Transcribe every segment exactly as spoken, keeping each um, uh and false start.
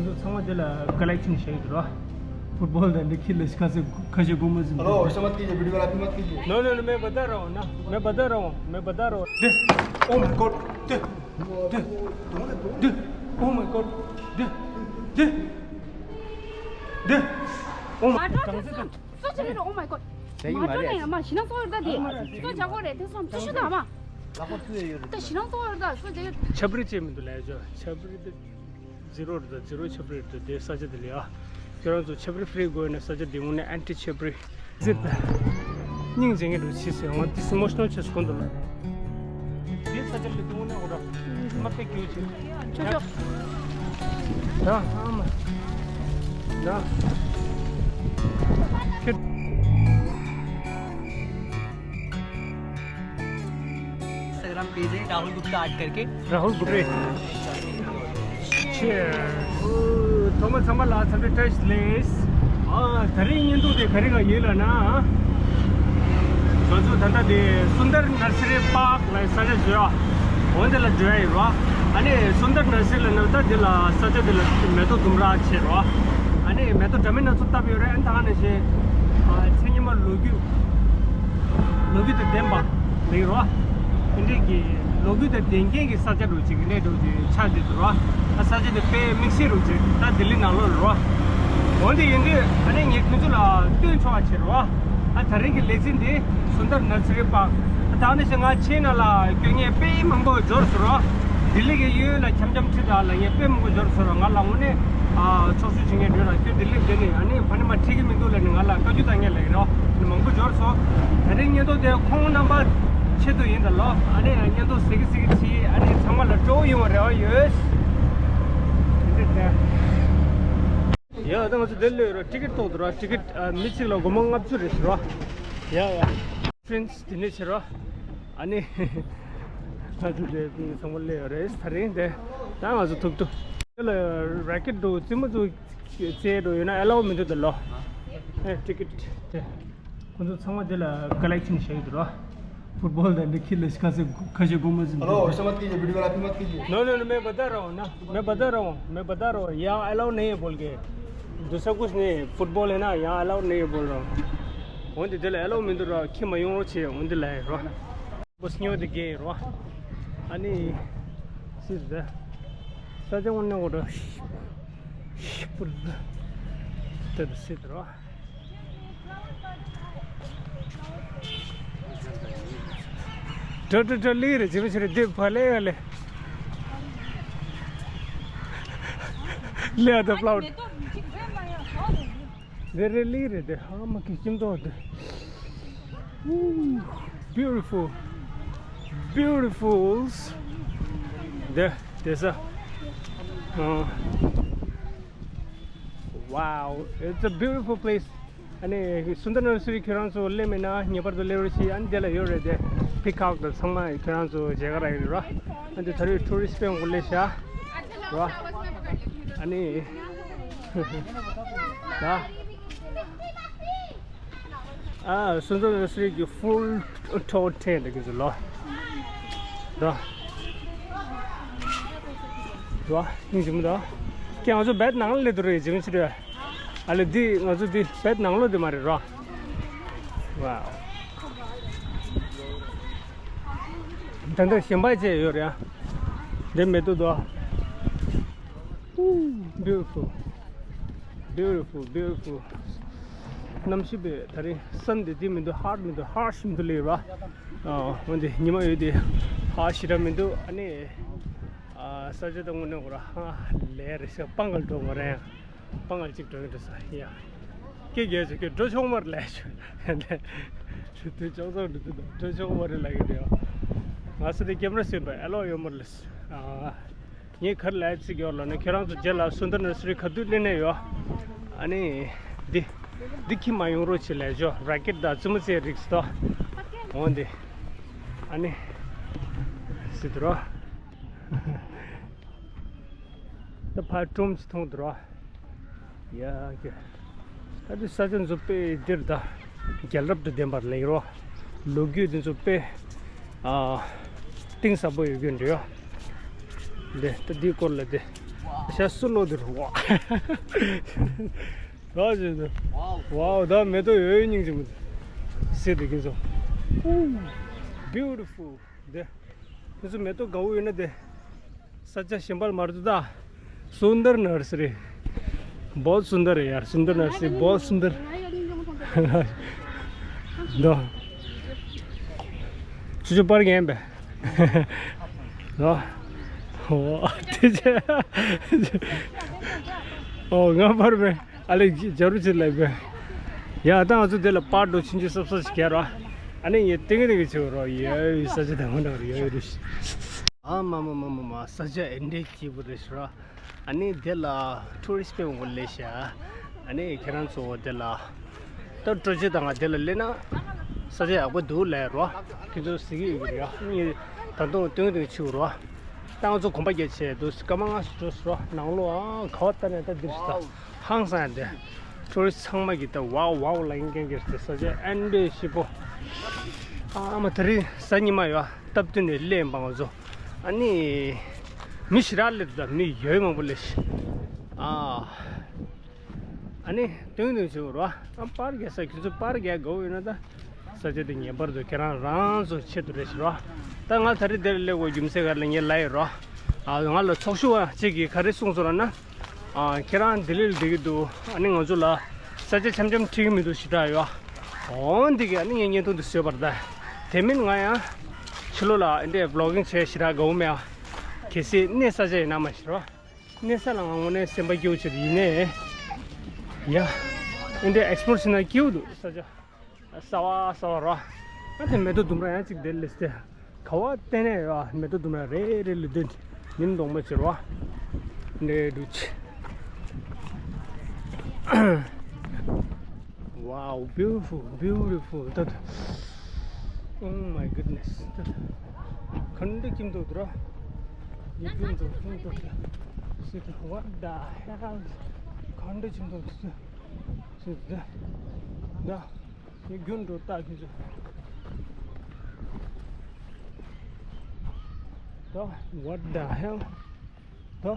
ཚང་མ་དེ་ལ་ཀ་ལེག་ཤན་བྱས་ཡོད་རོ། ཕུཊ་བོལ་དང་འདི་ཁྱི་ལ་ཤི་ཁ་སེ་ཁ་ཤས་སྒོ་མ་ཟིན། हेलो, ऐसा मत कीजिए, वीडियो ग्राफी मत कीजिए। नो नो नो, मैं बता रहा हूँ ना, मैं बता रहा हूँ, मैं बता रहा हूँ। दे, ओ माय गॉड, दे, दे, दे, ओ माय गॉड, दे, दे, दे, oh my God. སུ་ཆེ་རེད། ཨོ་མའི་གོཌ། མ་འགྲོ་ནས་ཡ་མ་ཞི་ན་སོ་ཡོད་ད་དེ། སོ་ཇ་གོ་རེད་དེ་སོ་ཅི་ཤུ་ད་མ། ད་ཞི་ན་སོ་ཡོད་ད་སོ་ཇ་གོ། ཆབ་རི་ཅེས་མི་འདུག་ལས་ཇོ། ཆབ་རི་དེ་ཛི་རོ་རེད་ད། ཛི་རོ་ཆབ་རི་རེད་ད། དེ་ས་ཆ་དེ་ལ་ཡ། ཁྱོད་རང་ཚོ་ཆབ་རི་ཧྥི་རི་དགོས་ན་ས་ཆ་དེ་འོང་ནས་ཨན་ཊི་ཆབ་རི། ཟེར་ད། སྙིང་རྗེ་ངེད་འགྲོ་ཕྱིས་སོང་། ང་དེ་སི་མོ་ཤི་ནལ་ཆེ་སོང་འདུག་ལ། དེ་ས་ཆ་ལ་དུང་ནས་འོ་ར། མ་པེ་ཀྱོ་ཆེ། ཆོ་ཆོ། ད་ཨ་མ། ད། ཁྱོད། Instagram page है राहुल गुप्ता ऐड करके। राहुल गुप्ता। Cheers. ཐོག་མ་ཚང་མ་ལ་འཚམས་འདྲི་བཀྲ་ཤིས་བདེ་ལེགས། ཨ། ད་རིང་བརྙན་ཐུང་དེ་ག་རེ་ག་ཡིན་ལབ་ན། ང་ཚོ་ད་ལྟ་དེ་སུན་དར་ནར་སི་རི་པཱག་ལ་ས་ཆ་འགྲོ་ཡ། འོན་དེ་ལ་འགྲོ་ཡ་ཡིན་རོ། ཨ་ནི་སུན་དར་ནར་སི་རི་ལ་ནི་ད་དེ་ལ་ས་ཆ་དེ་ལ་མེ་ཏོག་ལྡུམ་ར་བྱེད་རོ། ཨ་ནི་མེ་ཏོག་འདྲ་མིན་སྣ་ཚོགས་བཏབ་ཡོད་རེད། ཨ་ནི་ད་ག་ནང་བཞིན། ཨ། མཚན་ཉི་མ་ལོ་རྒྱུས། ལོ་རྒྱུས་དང་ལྡན་པ་ལེགས་རོ། དེ་འདྲས་ཀྱི་ལོ་རྒྱུས་དང་ལྡན་རྐྱེན་གྱི་ས་ཆ་རུ་ཅིག་གནས་འགྲོ་ཅིག་ཆགས་བསྡད་འདུག་རོ། ཨ། ས་ཆ་དེ་དཔེ་དམིགས་བསལ་རུ་ཅིག་ད་ལྡི་ལི་ནང་ལོགས་རོ། འོན་ཏེ་ཡིན་དུས་ཨ་ནི་ངས་ཁྱོད་ཚོ་ལ་སྟོན་ཆོག་པ་བྱེད་རོ། ཨ། ད་རིང་གི་ལེ་ཚན་འདི་སུན་དར་ནར་སི་རི་པཱག་ད་ནི་ཞིག་ང་ཆེན་ནང་ལ་སྐྱོད་མཁན་དཔེ་མང་པོ་འབྱོར་སོང་རོ། ལྡི་ལི་གི་གཡས་གཡོན་ལ་འཆམ་འཆམ་ཁྲིད་ད་ལ་ངས་དཔེ་མང་པོ་འབྱོར་སོང་རོ། ང་ལ་དངོས་གནས། ཨ། ཕྱོགས་བསུ་བྱེད་མཁན་འདྲ་ལ་ཁྱོད་ལྡི་ལི་འདི་ནས་ཨ་ནི་ཕ་ནི་མ་ཁྲིད་ཀྱི་མི་འདུག་ལ་ནི་ང་ལ་བཀའ་བཀྱོན་བཏང་མཁན་ལེགས་རོ་ནི་མང་པོ་འབྱོར་སོང་། ད་རིང་བརྙན་ཐུང་དེ་ཁོང་རྣམ་པ་ཆེད་དུ་ཡིན་ད་ལོ། ཨ་ནི་བརྙན་ཐུང་གཟིགས་གི་གཟིགས་གི་ཆེད་ཨ་ནི་ཚང་མ་ལ་སྤྲོ་བོ་ཡོང་བ་རེ་བ་ཡོད། དེ་འདྲ་དེ། ཡ། ད་ང་ཚོ་འདིར་སླེབས་རོ། ཊི་ཀེ་ཊི་ཐོག་ཏུ་རོ། ཊི་ཀེ་ཊི་ཨ། མི་གཅིག་ལ་སྒོར་མོ་ལྔ་བཅུ་རེད་ཟེར་རོ། ཡ་ཡ། ཕྲིན་སི་དེ་ནས་བྱེད་རོ། ཨ་ནི་ང་ཚོ་དེ་ཚང་མ་སླེབས་ཡོད་རེད། ད་རིང་དེ་ད་ང་ཚོ་ཐུག་ཐུག་དེ་ལ་རེ་ཀེ་ཊི་འདུག་རྩེད་མོ་ཚོ་རྩེ་འགྲོ་ཡོད་ན་ཨེ་ལའོ་མི་འདུག་ད་ལོ། ཨེ། ཊི་ཀེ་ཊི་དེ་ཁོང་ཚོ་ཚང་མ་དེ་ལ་ཀ་ལེག་ཤན་བྱས་ཡོད་རོ། फुटबॉल दा देखिए लश्का से खजे गोमज हेलो, ऐसा मत कीजिए, वीडियो ग्राफी मत कीजिए। नो नो नो, मैं बता रहा हूँ ना, मैं बता रहा हूँ, मैं बता रहा हूँ, यहाँ अलाउ नहीं है बोल के। दूसरा कुछ नहीं है, फुटबॉल है ना, यहाँ अलाउ नहीं है बोल रहा हूँ। འོན་ཏེ་དེ་ལ་ཨེ་ལའོ་མི་འདུག་ར། ཁྱི་མ་ཡོང་རོགས་བྱེད། འོན་ཏེ་ལ་རོ། ཁོ་སྨྱོ་དེ་རྒྱལ་རོ། ཨ་ནི་སི་ཟ་ས་ཆ་འོང་ནས་འོ་རོ། ཤི་པུར་ཟ་དེ་དུ་སི་རོ། ཏྲ་ཏྲ་ཏྲ་ལི་རེ་ཇི་མ་ཆི་རེ་དེ་ཕ་ལེ་ཡ་ལེ། ལེ་ཡ་ད་ཕླ་ཝར། དེ་རེ་ལི་རེ་དེ་ཧ་མ་གི་ཁྱིམ་ཐོག་དེ། Beautiful, beautifuls. དེ་དེ་ས། Wow, it's a beautiful place. ཨ་ནི་སུན་དར་ནར་སི་རི་ཁྱོད་རང་ཚོ་སླེབས་མེད་ན་ངེས་པར་དུ་སླེབས་རོགས་བྱེད། ཨ་ནི་དེ་ལ་ཡོད་རེད་དེ། པི་ཀོག་དང་ཚང་མ་ཁྱོད་རང་ཚོ་མཇལ་ཁ་རག་གི་རེད་རོ། ཨ་ནི་ད་རེས་ཊུ་རི་སི་ཊི་དཔེ་མང་པོ་སླེབས་ཤག་རོ། ཨ་ནི་ད་ཨ་སུན་དར་ནར་སི་རི་གི་ཧྥུལ་ཊོ་ཊེན་ཊི་གི་ཚོ་ལོ། རོ། རོ། སྙིང་རྗེ་མོ་དང་། ཀྱེ་ང་ཚོ་བེད་ནང་ལ་སླེབས་འདུག་རེད། ཇི་མ་ཆི་རེད། ཨ་ལེ་འདི་ང་ཚོ་འདི་བེད་ནང་ལོགས་འདི་མ་རེད་རོ། ཝའོ། ད་ལྟ་གཞན་པ་བྱས་ཡོད་རེད་ཨ། འདི་མེ་ཏོག་དོ། Beautiful, beautiful, beautiful. གནམ་གཤིས་པས་ད་རིང་སན་འདི་འདི་མི་འདུག་ཧཊ་མི་འདུག་ཧཊ་ཞིག་མི་འདུག་ལེ་རོ། ཨ། འོན་ཏེ་ཉི་མ་ཡོད་དེ་ཧ་ཞེ་དྲག་མི་འདུག་ཨ་ནི། ཨ། ས་ཆ་དང་དངོས་གནས་ཁོ་ར་ཧ་ལས་རེད་ཤག་སྤང་ག་ལ་འགྲོ་མ་རེད། སྤང་ག་ལ་གཅིག་འགྲོ་གི་འགྲོ་ས་ཡ། ཀྱེ་རྒྱལ་ཚོ་ཁྱོད་འགྲོ་ཆོག་མ་རེད་ལས་ཆོག་ལས་ཆོག་དུས་ཅོག་ཙམ་འགྲོ་དུས་འགྲོ་ཆོག་མ་རེད་ལབ་ཀྱི་འདུག་ང་ཚོ་དེ་ཀེམ་ར་ཟིན་པ་ཨེ་ལོ་ཡོད་མ་རེད་ལས། ཨ། ངས་ག་རེ་ལབ་ཅིག་ཡོད་ལབ་ན་ཁྱོད་རང་ཚོ་རྗེས་ལ་སུན་དར་ནར་སི་རི་ག་དུས་སླེབས་ནས་ཡོད། ཨ་ནི་འདི་འདི་ཁྱི་མ་ཡོང་རོགས་བྱེད་ལས་ཆོག་རེ་ཀེ་ཊི་དང་རྩེད་མོ་རྩེ་རིགས་སུ་དོ། འོ་འདི། ཨ་ནི་སི་དུ་རོ། ད་ཕར་ཀྲོམ་ཅིག་མཐོང་དུ་རོ། ཡ་ཀྱེ། ད་འདི་ས་ཆ་འཛུགས་པའི་འདིར་ད་རྒྱལ་རབས་དང་ལྡན་པར་ལེགས་རོ། ལོ་རྒྱུས་འདི་ཚོ་དཔེ་ཨ་གཏིང་ཟབ་པོ་ཡོད་རྒྱུ་འདྲ་ཡོད། འདི་ད་འདིའི་སྐོར་ལ་འདི་ ཤ་སུ་ལོ་དེར་ཝ། རོ་ཇི་དེ། ཝའོ། ད་མེ་ཏོག་ཡོད་སྙིང་རྗེ་མོ་དེ། སེ་དེ་གིན་སོ། Beautiful དེ། ཁྱོད་ཚོ་མེ་ཏོག་དགའ་བོ་ཡོད་ན་དེ། ས་ཆ་གཞན་པ་ལ་མར་འདུག་ད། सुंदर नर्सरी। बहुत सुंदर है यार, सुंदर नर्सरी, बहुत सुंदर। ད། ཆུ་ཆུ་པར་གན་པས། ལོ། ཨོ། དེ་ཆེ། ཨོ། ང་པར་མེད། ཨ་ལེ་ཇ་རུ་ཆེ་ལེ་པས། ཡ་ད་ང་ཚོ་དེ་ལ་པར་འགྲོ་ཕྱིན་ཆད་སོབ་སོབ་ཞིག་རྒྱག་རོགས། ཨ་ནི་ངས་ཏིང་ཏིང་ཆེ་རོགས་ཡ་ས་ཆ་དང་ཧོན་ཡ་རུ། ཨ་མ་མ་མ་མ་མ། ས་ཆ་ཨེ་འདྲས་སྐྱིད་པོ་རེད་ཤི་རོགས། ཨ་ནི་དེ་ལ་ཊུ་རི་སི་ཊི་དཔེ་མང་པོ་སླེབས་ཤག་ཨ་ནི་ཁྱེད་རང་ཚོ་དེ་ལ་ད་སྤྲོ་སྐྱིད་དང་དེ་ལ་སླེབས་ན་ས་ཆ་ཡག་པོ་འདུག་ལབ་རོགས། ཁྱེད་ཚོ་གཟིགས་ཀྱི་ཡོད་ཀྱི་རེད་ཡ། ངས་ད་དུང་སྟོན་སྟོན་ཆུ་རོགས། ད་ང་ཚོ་གོམ་པ་རྒྱག་ཆེད་དུ་སྐར་མ་ལྔ་ཙམ་འགྲོ་སོང་རོགས། ནང་ལོགས་ཨ་ག་བ་ལྟ་ནས་ད་འདིར་ཞིག་ད་ཧང་སང་ཡ་དེ། ཊུ་རི་སི་ཊི་ཚང་མ་གིས་ད་ཝའོ་ཝའོ་ལབ་མཁན་གྱི་ས་ཆ་ཨེ་འདྲས་སྐྱིད་པོ། ཨ་མ་དེ་རིང་གཟའ་ཉི་མ་ཡོད། སྟབས་བསྟུན་ནས་སླེབས་ཡིན་པ་ང་ཚོ། ཨ་ནི། མི་ཞེ་དྲག་སླེབས་འདུག་མི་ཡོད་མང་པོ་སླེབས་ཤག་ཨ། ཨ་ནི་སྟོན་སྟོན་བྱེད་དགོས་རོ། ཨ་པར་རྒྱག་ས་ཁྱོད་ཚོ་པར་རྒྱག་དགོས་ཡོད་ན་ད། ས་ཆ་དེ་ངེས་པར་དུ་ཁྱེད་རང་རང་ཚོ་ཆེད་དུ་རེད་ཤག་རོ། ད་ང་ད་རེས་འདིར་སླེབས་དགོས་རྒྱུ་མཚན་ག་རེ་ལབ་ངས་ལབ་ཡོད་རོ། ཨ་ང་ལ་ཚོགས་ཞུགས་པ་གཅིག་གིས་ག་རེ་གསུངས་སོང་ལབ་ན། ཨ་ཁྱེད་རང་ལྡི་ལིར་བསྡད་ཀྱི་འདུག་ཨ་ནི་ང་ཚོ་ལ་ས་ཆ་འཆམ་འཆམ་ཁྲིད་ཀྱི་མི་འདུག་ཞེ་དྲག་ཡོད། འོ་འདི་གི་ཨ་ནི་ངས་བརྙན་ཐུང་འདི་བཟོས་པ་རེད་ད། དེ་མིན་ང་ཡང་ཕྱི་ལོགས་ལ་འདི་འདྲའི་བི་ལོག་གིང་བྱས་ཞེ་དྲག་དགའ་བོ་མེད་ཨ། གལ་སྲིད་གནས་ས་ཆ་ཡིན་ན་མ་ཤེས་རོ། གནས་ས་ལ་ང་དངོས་གནས་སེམས་པ་སྐྱིད་པོ་བྱེད་དུ་ཡིན་ནས། ཡ། འདི་འདྲའི་ཨེག་སི་པོ་ལོར་བྱེད་ན་སྐྱིད་པོ་འདུག་ས་ཆ། གསར་བ་གསར་བ་རོ། ཨ་དེ་མེ་ཏོག་ལྡུམ་ར་ཡང་གཅིག་དེར་སླེབས་ཏེ། ག་བ་བལྟས་ནས་ཡོད་ཨ། མེ་ཏོག་ལྡུམ་ར་རེ་རེ་ལ་དེ་ཉིན་གདོང་མ་བྱེད་རོ། འདྲེ་འདུག་ཅི། Wow, beautiful, beautiful. ད་ད། Oh my goodness. ད་ད། ག་འདྲ་ཁྱིམ་ཐོག་འདུག་རོ། ཡིད་ཕུན་ཚོགས་ཁྱིམ་ཐོག་ད། སི་ད། What the hell? ག་འདྲ་ཁྱིམ་ཐོག་འདུག་སི་ད། ད། ངས་རྒྱུན་དུ་ལྟ་གིན་ཚུལ། ད། What the hell? ད། ག་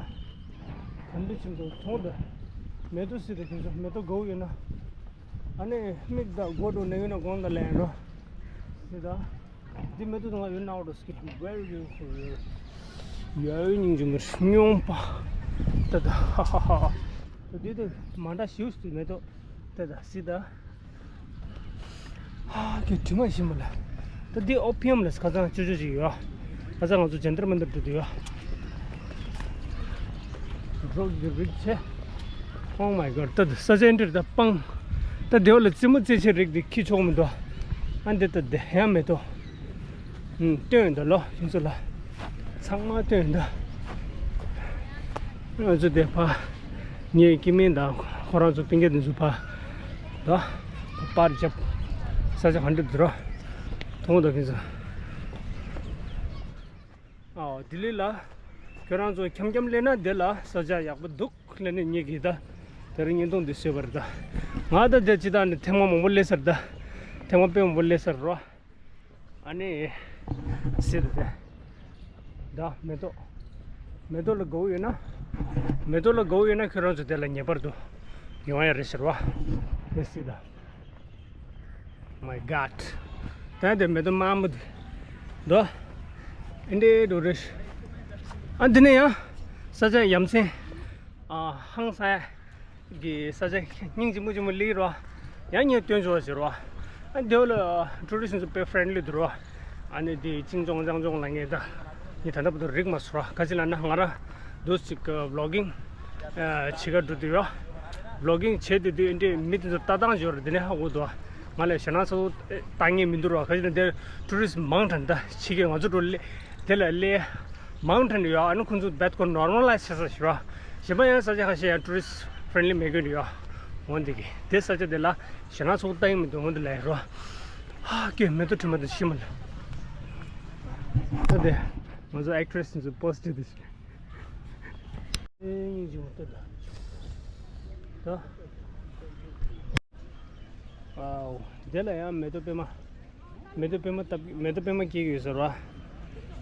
འདྲ་ཁྱིམ་ཚང་མཐོང་ད། མེ་ཏོག་སི་ད་གིན་ཚུལ་མེ་ཏོག་དགའ་བོ་ཡོད་ན། ཨ་ནི་མིག་ད་སྒོ་འགྲོ་ནས་ཡོད་ན་དགོང་ད་ལན་རོ། སི་ད། འདི་མེ་ཏོག་དང་ཡོད་ན་འོ་ད་སི་ཀི་very beautiful. ཡ་ཡོད་སྙིང་རྗེ་མོ་སྨྱོན་པ། ད་ད་ཧ་ཧ་ཧ། ད་འདི་ད་མ་འདྲ་ཞིག་སི་མེ་ཏོག་ད་ད་སི་ད། ཧ་ཀྱི་དྲི་མ་ཞིམ་པོ་ལ། ད་འདི་ཨོ་པི་ཡམ་ལ་ཁ་སང་ཅོ་ཅོ་ཅིག་ཡོད། ཁ་སང་ང་ཚོ་ཇན་ཏར་མན་ཏར་འགྲོ་དུས་ཡོད། འགྲོ་གི་རིགས་ཆེ། Oh my god. ད་ས་ཆ་འདིར་ད་སྤང་། ད་དེ་བ་ལ་རྩེད་མོ་རྩེད་ཆེད་རིགས་འདི་ཁྱི་ཆོག་མི་འདུག་ཨ་འདི་ད་དེ་ཡང་མེ་ཏོག་ཨུམ། སྟོན་ད་ལོ་ཁྱེད་ཚོ་ལ། ཚང་མ་སྟོན་ད། ང་ཚོ་དེ་ཕ། ངའི་སྐྱེ་དམན་དང་ཁོ་རང་ཚོ་སྤུན་ཀྱག་དེ་ཚོ་ཕ། ད། པར་རྒྱབ། ས་ཆ་ག་འདྲ་འདུག་རོ། མཐོང་ད་ཁྱེད་ཚོ། ཨའོ་ལྡི་ལི་ལ། ཁྱོད་རང་ཚོ་འཁྱམ་འཁྱམ་སླེབས་ན་འདི་ལ་ས་ཆ་ཡག་པོ་འདུག་ལབ་ནས་ངེད་ཀྱིས་ད། དེ་རིང་བརྙན་ཐུང་འདི་བཟོས་པ་རེད་ད། ང་ད་དེ་ཅི་ད་ནི་ཐེངས་མ་མང་པོ་སླེབས་ཚར་ད། ཐེངས་མ་དཔེ་མང་པོ་སླེབས་ཚར་རོ། ཨ་ནི། སི་ད་དེ། ད་མེ་ཏོག་མེ་ཏོག་ལ་དགའ་བོ་ཡོད་ན། མེ་ཏོག་ལ་དགའ་བོ་ཡོད་ན་ཁྱོད་རང་ཚོ་དེ་ལ་ངེས་པར་དུ་ཡོང་ཡ་རེད་ཟེར་བ། དེ་སི་ད། My god. ད་དེ་མེ་ཏོག་དམར་མོ་དེ། ད། ཨེ་འདྲའི་འགྲོ་རེད། ཨ་འདི་ནས་ཡང་། ས་ཆ་ཡ་མཚན། ཨ་ཧང་སང་ཡ། གི་ས་ཆ་སྙིང་རྗེ་མོ་རྗེ་མོ་སླེབས་རོ། ཡང་ངས་སྟོན་ཆོག་ཟེར་རོ། ཨ་འདི་ལ་ཊུ་རི་སི་ཚོ་དཔེ་ཧྥི་རེན་ལི་འདུག་རོ། ཨ་ནི་འདི་ཅིང་ཅོང་ཅང་ཅོང་ལ་ངས་ད། ངས་ད་ལྟ་བར་དུ་རིག་མ་སོང་རོ། ག་ཅི་ལབ་ན་ང་རང་འདུག་ཅིག་བི་ལོག་གིང་བྱེད་ག་འགྲོ་དུས་རོ། བི་ལོག་གིང་བྱེད་དུས་དུས་འདི་མི་དེ་ཚོ་ལྟ་སྟངས་ཡོད་རེད། འདི་ནས་ཧ་གོ་འདུག་ང་ལ་ཞེད་སྣང་ཚ་པོ་བཏང་མཁན་མི་འདུག་རོ། ག་ཅི་ལབ་ན་འདིར་ཊུ་རི་སི་མང་དྲགས་ད་ཕྱི་རྒྱལ་ང་ཚོ་འགྲོ་སླེབས། དེ་ལ་སླེབས། མང་དྲགས་ནས་ཡོད། ཨ་ནི་ཁོང་ཚོ་རྦད་ཁོ་ནོར་མལ་ལ་བྱེད་ས་ཞིག་རོ། གཞན་པ་ཡང་ས་ཆ་ཁ་ཤས་ཡང་ཊུ་རི་སི་ཊི་ཧྥི་རེན་ལི་མེད་མཁན་ཡོད། འོ་འདི་གི་དེ་ས་ཆ་དེ་ལ་ཞེད་སྣང་ཚ་པོ་བཏང་ཡི་མི་འདུག་འོ་འདི་ལ་ཡོད་རོ། ཧ་ཀྱེ་མེ་ཏོག་དྲི་མ་དང་ཤི་མ་ལ། ད་དེ་ང་ཚོ་ཨེག་ཊི་རེ་སི་ཚོ་པོ་སི་ཊི་དེ་ཞིག་ཨེ་སྙིང་རྗེ་མོ་ལྟོས་ད། ད། ཨའོ། དེ་ལ་ཡང་མེ་ཏོག་པད་མ། མེ་ཏོག་པད་མ་བཏབ་མེ་ཏོག་པད་མ་སྐྱེ་གི་ཡོད་ཟེར་བ།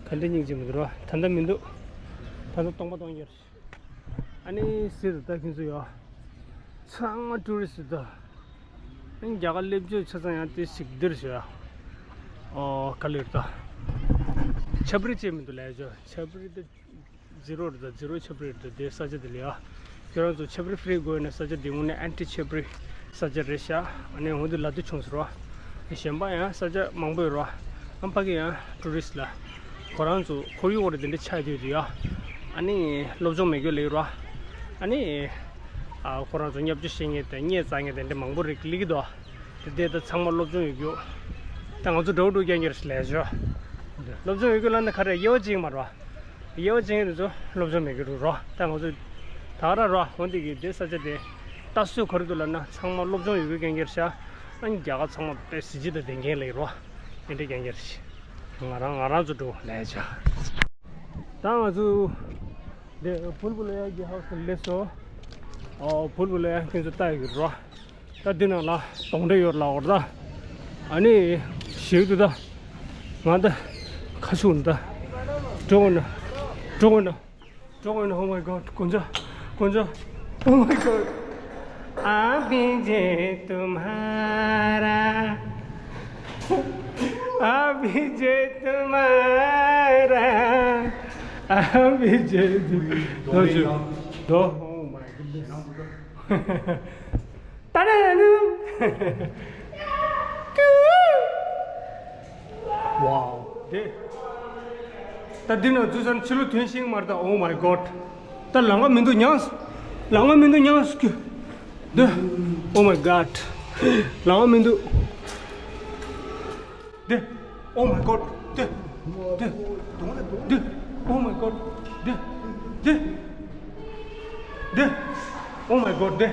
ག་འདྲ་སྙིང་རྗེ་མོ་འདུག་ར། ད་ལྟ་མི་འདུག་ད་ལྟ་སྟོང་པ་སྟོང་རྒྱུ་རེད། ཨ་ནི་ཟེར་ད་ཁྱོད་ཚོ་ཡོད། ཚང་མ་ཊུ་རི་སི་ད། ཨ་ནི་རྒྱ་གར་སླེབས་རྒྱུ་ཆ་ཚང་ཡང་དེ་ཞིག་འདིར་ཞོ་ཡ། ཨོ་ག་ལེར་ད། ཆབ་རི་ཅེས་མི་འདུག་ལས་ཞོ། ཆབ་རི་དེ་ཛི་རོ་རེད་ད། ཛི་རོ་ཆབ་རི་རེད་ད། དེ་ས་ཆ་དེ་ལ་ཡ། ཁྱོད་རང་ཚོ་ཆབ་རི་ཧྥི་རི་དགོས་ན་ས་ཆ་དེ་དངོས་གནས་ཨན་ཊི་ཆབ་རི་ས་ཆ་རེད་ཤག་ཨ་ནི་འོ་དེ་ལ་དུ་བྱུང་ཟེར་བ། གཞན་པ་ཡང་ས་ཆ་མང་པོ་ཡོད་ར། ཨ་ཕ་གི་ཡང་ཊུ་རི་སི་ལ། ཁོ་རང་ཚོ་ཁོར་ཡུག་འོག་རེ་དེ་འདྲ་ཆགས་ཡོད་དུས་ཡ། ཨ་ནི་སློབ་སྦྱོང་མེད་རྒྱུ་ལེགས་ར། ཨ་ནི་ཨ་ཁོ་རང་ཚོ་བརྙས་བཅོས་བྱེད་མཁན་དང་བརྙས་བཙག་མཁན་དེ་འདྲ་མང་པོ་རེ་ལེགས་ཀྱི་འདུག་དེ་དེ་ད་ཚང་མ་སློབ་སྦྱོང་ཡོད་རྒྱུ། ད་ང་ཚོ་འགྲོ་འགྲོ་རྐྱང་རྐྱང་རེ་ལས་ཞོ། སློབ་སྦྱོང་ཡོད་རྒྱུ་ལ་ནི་ག་རེ་དབྱེ་བ་ཅིག་མ་ར། དབྱེ་བ་ཅན་དེ་ཚོ་སློབ་སྦྱོང་མེད་ཀྱི་རུ་རོ། ད་ང་ཚོ་ད་ར་རོ་འོན་ཏེ་གི་དེ་ས་ཆ་དེ་ལྟ་སྲོལ་ག་རེ་འདུག་ལབ་ན་ཚང་མ་སློབ་སྦྱོང་ཡོད་རྒྱུ་རྐྱང་རྐྱང་ཤ། ཨ་ནི་རྒྱ་གར་ཚང་མ་དཔེ་གཟི་བརྗིད་དང་ལྡན་མཁན་ལེགས་རོ། དེ་འདྲ་རྐྱང་རྐྱང་ཤ། ང་རང་ང་རང་ཚོ་འགྲོ་ལས་བྱ། ད་ང་ཚོ་དེ་བུལ་བུལ་ཡ་གི་ཧའུ་སི་སླེབས་སོ། ཨོ་བུལ་བུལ་ཡ་ཁྱེད་ཚོ་ལྟ་ཡོད་ཀྱི་རོ། ད་འདི་ནང་ལ་གདོང་འདྲེ་ཡོད་ལ་འོར་ད། ཨ་ནི་ཞིག་ཏུ་ད། ང་ད་ཁ་ཤུག་ད། འགྲོ་འོང་ན། འགྲོ་འོང་ན། འགྲོ་འོང་ན། Oh my God. གོན་ཆ། གོན་ཆ། Oh my God. अभी जे तुम्हारा अभी जे तुम्हारा अभी जे तुम्हारा Oh my goodness. ཏ་ཌ་ཌ། Wow. དེ། ད་འདི་ན་འཛུལ་ས་ན་ཕྱི་ལོགས་ཐོན་ཤེས་མ་རེད་ད། Oh my God. ད་ལམ་ཁ་མི་འདུག་ཉངས། ལམ་ཁ་མི་འདུག་ཉངས་ཀྱི། འདི། Oh my God. ལམ་ཁ་མི་འདུག་འདི། Oh my God. འདི། འདི། འདི། Oh my God. འདི། འདི། འདི། Oh my God. འདི།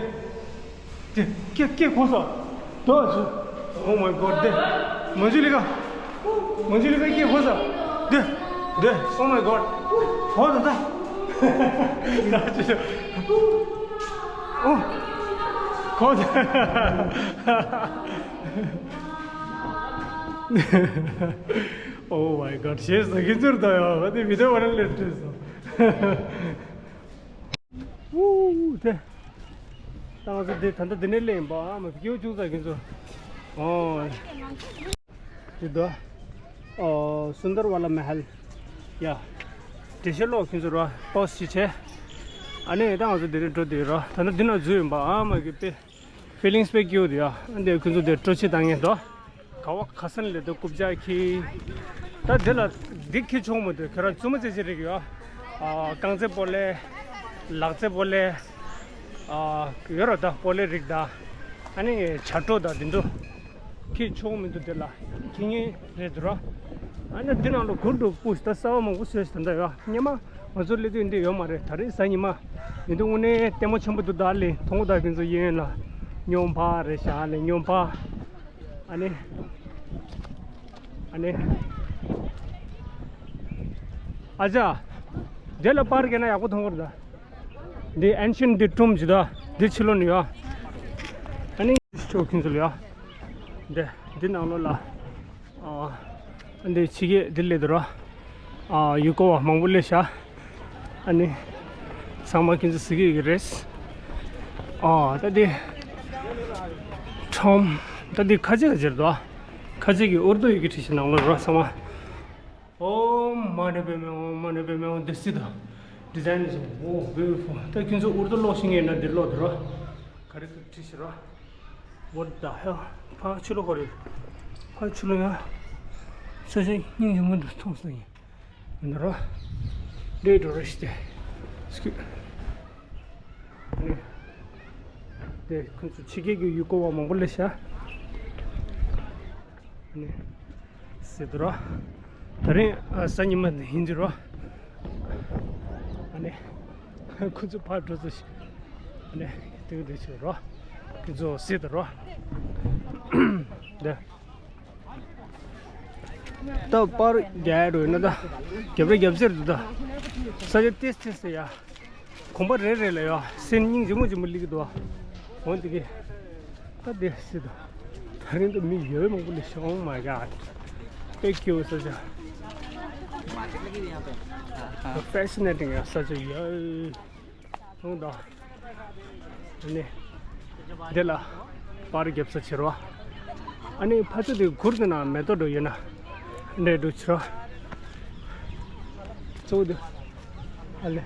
འདི། ཀྱེ། ཀྱེ། གོ་ས། དོ་ཚུ། Oh my God. འདི། མ་འཇུ་ལི་ཀ་མ་འཇུ་ལི་ཀ་ཀྱེ། གོ་ས། འདི། འདི། Oh my God. གོ་ས་ད། ད་ཅི། ཨོ། གོ་ས། Oh my God. ཞེས་ཟ་གི་ཚུར་ད་ཡོད་པ་དེ་བི་ཌིའོ་བ་ར་ལེ་བྲིས་སོང་། ཨུ་དེ། ད་ང་ཚོ་དེ་ད་ལྟ་དེ་ནས་སླེབས་ཡིན་པ། ཨ་མ་སྐྱེ་བོ་ཅུང་ཙག་གི་ཚོ། ཨོ། དེ་དོ། ཨོ་སུན་དར་ཝ་ལ་མ་ཧལ། ཡ། དེ་ཤེ་ལོག་ཁྱོད་ཚོ་རོ་པོ་སི་ཅི་བྱས། ཨ་ནི་ད་ང་ཚོ་དེ་རིང་འགྲོ་དེ་རོ། ད་ལྟ་འདི་ན་འཛུལ་ཡིན་པ། ཨ་མ་གི་དཔེ། ཕི་ལིང་སི་དཔེ་སྐྱིད་པོ་འདུག་ཡ། ཨ་འདི་ཁོ་ཚོ་དེ་སྤྲོ་ཕྱི་བཏང་མཁན་འདུག་ག་བ་ཁ་སང་ལས་དུ་རྐུབ་བཀྱག་ཁྱེར། ད་འདི་ལ་འདི་ཁྱེར་ཆོག་མི་འདུག་ཁྱེད་རང་བཙུན་མོ་རྩེ་ཆེ་རིག་ཡོད། ཨ་རྐང་རྩེད་སྤོ་ལོ། ལག་རྩེད་སྤོ་ལོ། ཨ་ཡོད་ར་ད་སྤོ་ལོའི་རིགས་ད། ཨ་ནི་བྱ་སྒྲོ་ད་འདི་འདྲ། ཁྱེར་ཆོག་མི་འདུག་དེ་ལ་ཁྱེར་མཁན་རེད་འདུག་ར། ཨ་ནི་འདི་ནང་ལ་གུར་འདུག་པུ་ད་གསར་པ་མང་པོ་བཟོས་ཤག་ད་ཡ་སྔོན་མ་ང་ཚོ་སླེབས་དུས་འདི་ཡོད་མ་རེད། ད་རེས་གཟའ་ཉི་མ་ཡིན་དུས་དངོས་གནས་ལྟད་མོ་ཆེན་པོ་འདུག་ད་ལེ་མཐོང་གོ་ད་ཁྱེད་ཚོ་གཡས་གཡོན་ལ་སྨྱོན་པ་རེད་ཤག་ལེ་སྨྱོན་པ། ཨ་ནི། ཨ་ནི། ཨ་ཅག་དེ་ལ་པར་བརྒྱབ་ན་ཡག་པོ་མཐོང་གི་རེད་ད། འདི་ཨན་ཤན་འདི་ཀྲུམ་ཇི་ད། འདི་ཕྱི་ལོགས་ནས་ཡོད། ཨ་ནི་ཆོག་ཁྱེད་ཚོ་ལ་ཡོད། འདི་འདི་ནང་ལོགས་ལ། ཨ་འདི་ཕྱི་རྒྱལ་འདི་སླེབས་འདུག་ར། ཨ་ཡུལ་སྐོར་བ་མང་པོ་སླེབས་ཤག་ཨ་ནི། ཚང་མ་ཁྱེད་ཚོ་གཟིགས་ཀྱི་ཡོད་ཀྱི་རེད། ཨ་ད་འདི། ཁྲོམ། ད་འདི་ཁ་ཆེ་ཁ་ཆེར་འདུག་ཁ་ཆེ་གི་ཨུར་དུ་ཡི་གེ་བྲིས་ཤག་ནང་ལོགས་ར་ཚང་མ། ཨོ་མ་ཎི་པདྨེ་ཧཱུྃ། མ་ཎི་པདྨེ་ཧཱུྃ། འདི་སི་ད། Design is, oh, beautiful. ད་ཁྱེད་ཚོ་ཨུར་དུ་ཀློག་ཤེས་མཁན་ཡིན་ན་འདིར་ཀློག་འདི་རོ། ག་རེ་བྲིས་ཤག་རོ། What the hell? ཕར་ཕྱི་ལོགས་ག་རེ། ཕར་ཕྱི་ལོགས་ཡ། ས་ཆ་སྙིང་རྗེ་མོ་འདུག་མཐོང་སོང་ཡིན། འདི་རོ། འདི་འགྲོ་རེ་ཞིག་སྟེ། སྐུ། ནི། དེ་ཁོ་ཚོ་ཕྱི་རྒྱལ་གྱི་ཡུལ་སྐོར་བ་མང་པོ་སླེབས་ཤག་ནི། ཟེར་དུ་རོ། ད་རིང་ཨ་གཟའ་ཉི་མ་ཡིན་གྱི་རོ། ཨ་ནི། ཁོ་ཚོ་ཕར་འགྲོ་ཚོ་ཞིག་ཨ་ནི། དེ་འདྲ་ཞིག་རོ། ཁོ་ཚོ་ཟེར་དུ་རོ། འདི། ད་པར་རྒྱག་འགྲོ་ཡིན་ན་ད། རྒྱབ་རེ་རྒྱབ་ཟེར་དུ་ད། ས་ཆ་ཏེས་ཏེས་ཟེར་ཡ། གོམ་པ་རེ་རེ་ལ་ཡ། སེམས་སྙིང་རྗེ་མོ་རྗེ་མོ་སླེབས་ཀྱི་འདུག་འོན་ཏེ་གི། ད་དེ་སྲིད་དོ། ད་རིང་དུ་མི་ཡོད་མང་པོ་སླེབས་ཤག Oh my God. དཔེ་སྐྱིད་པོ་ས་ཆ། Fascinating ཡ་ས་ཆ་ཡ། ལྷུང་དང་། ཨ་ནི། འདི་ལ། པར་རྒྱབ་ས་བྱེད་རོགས། ཨ་ནི་ཕ་ཚོ་དེ་གུར་དེ་ན་མེ་ཏོག་འགྲོ་ཡོད་ན། འདྲེ་འགྲོ་ཆོ། གཙོ་བོ་དེ། ཨ་ལེ།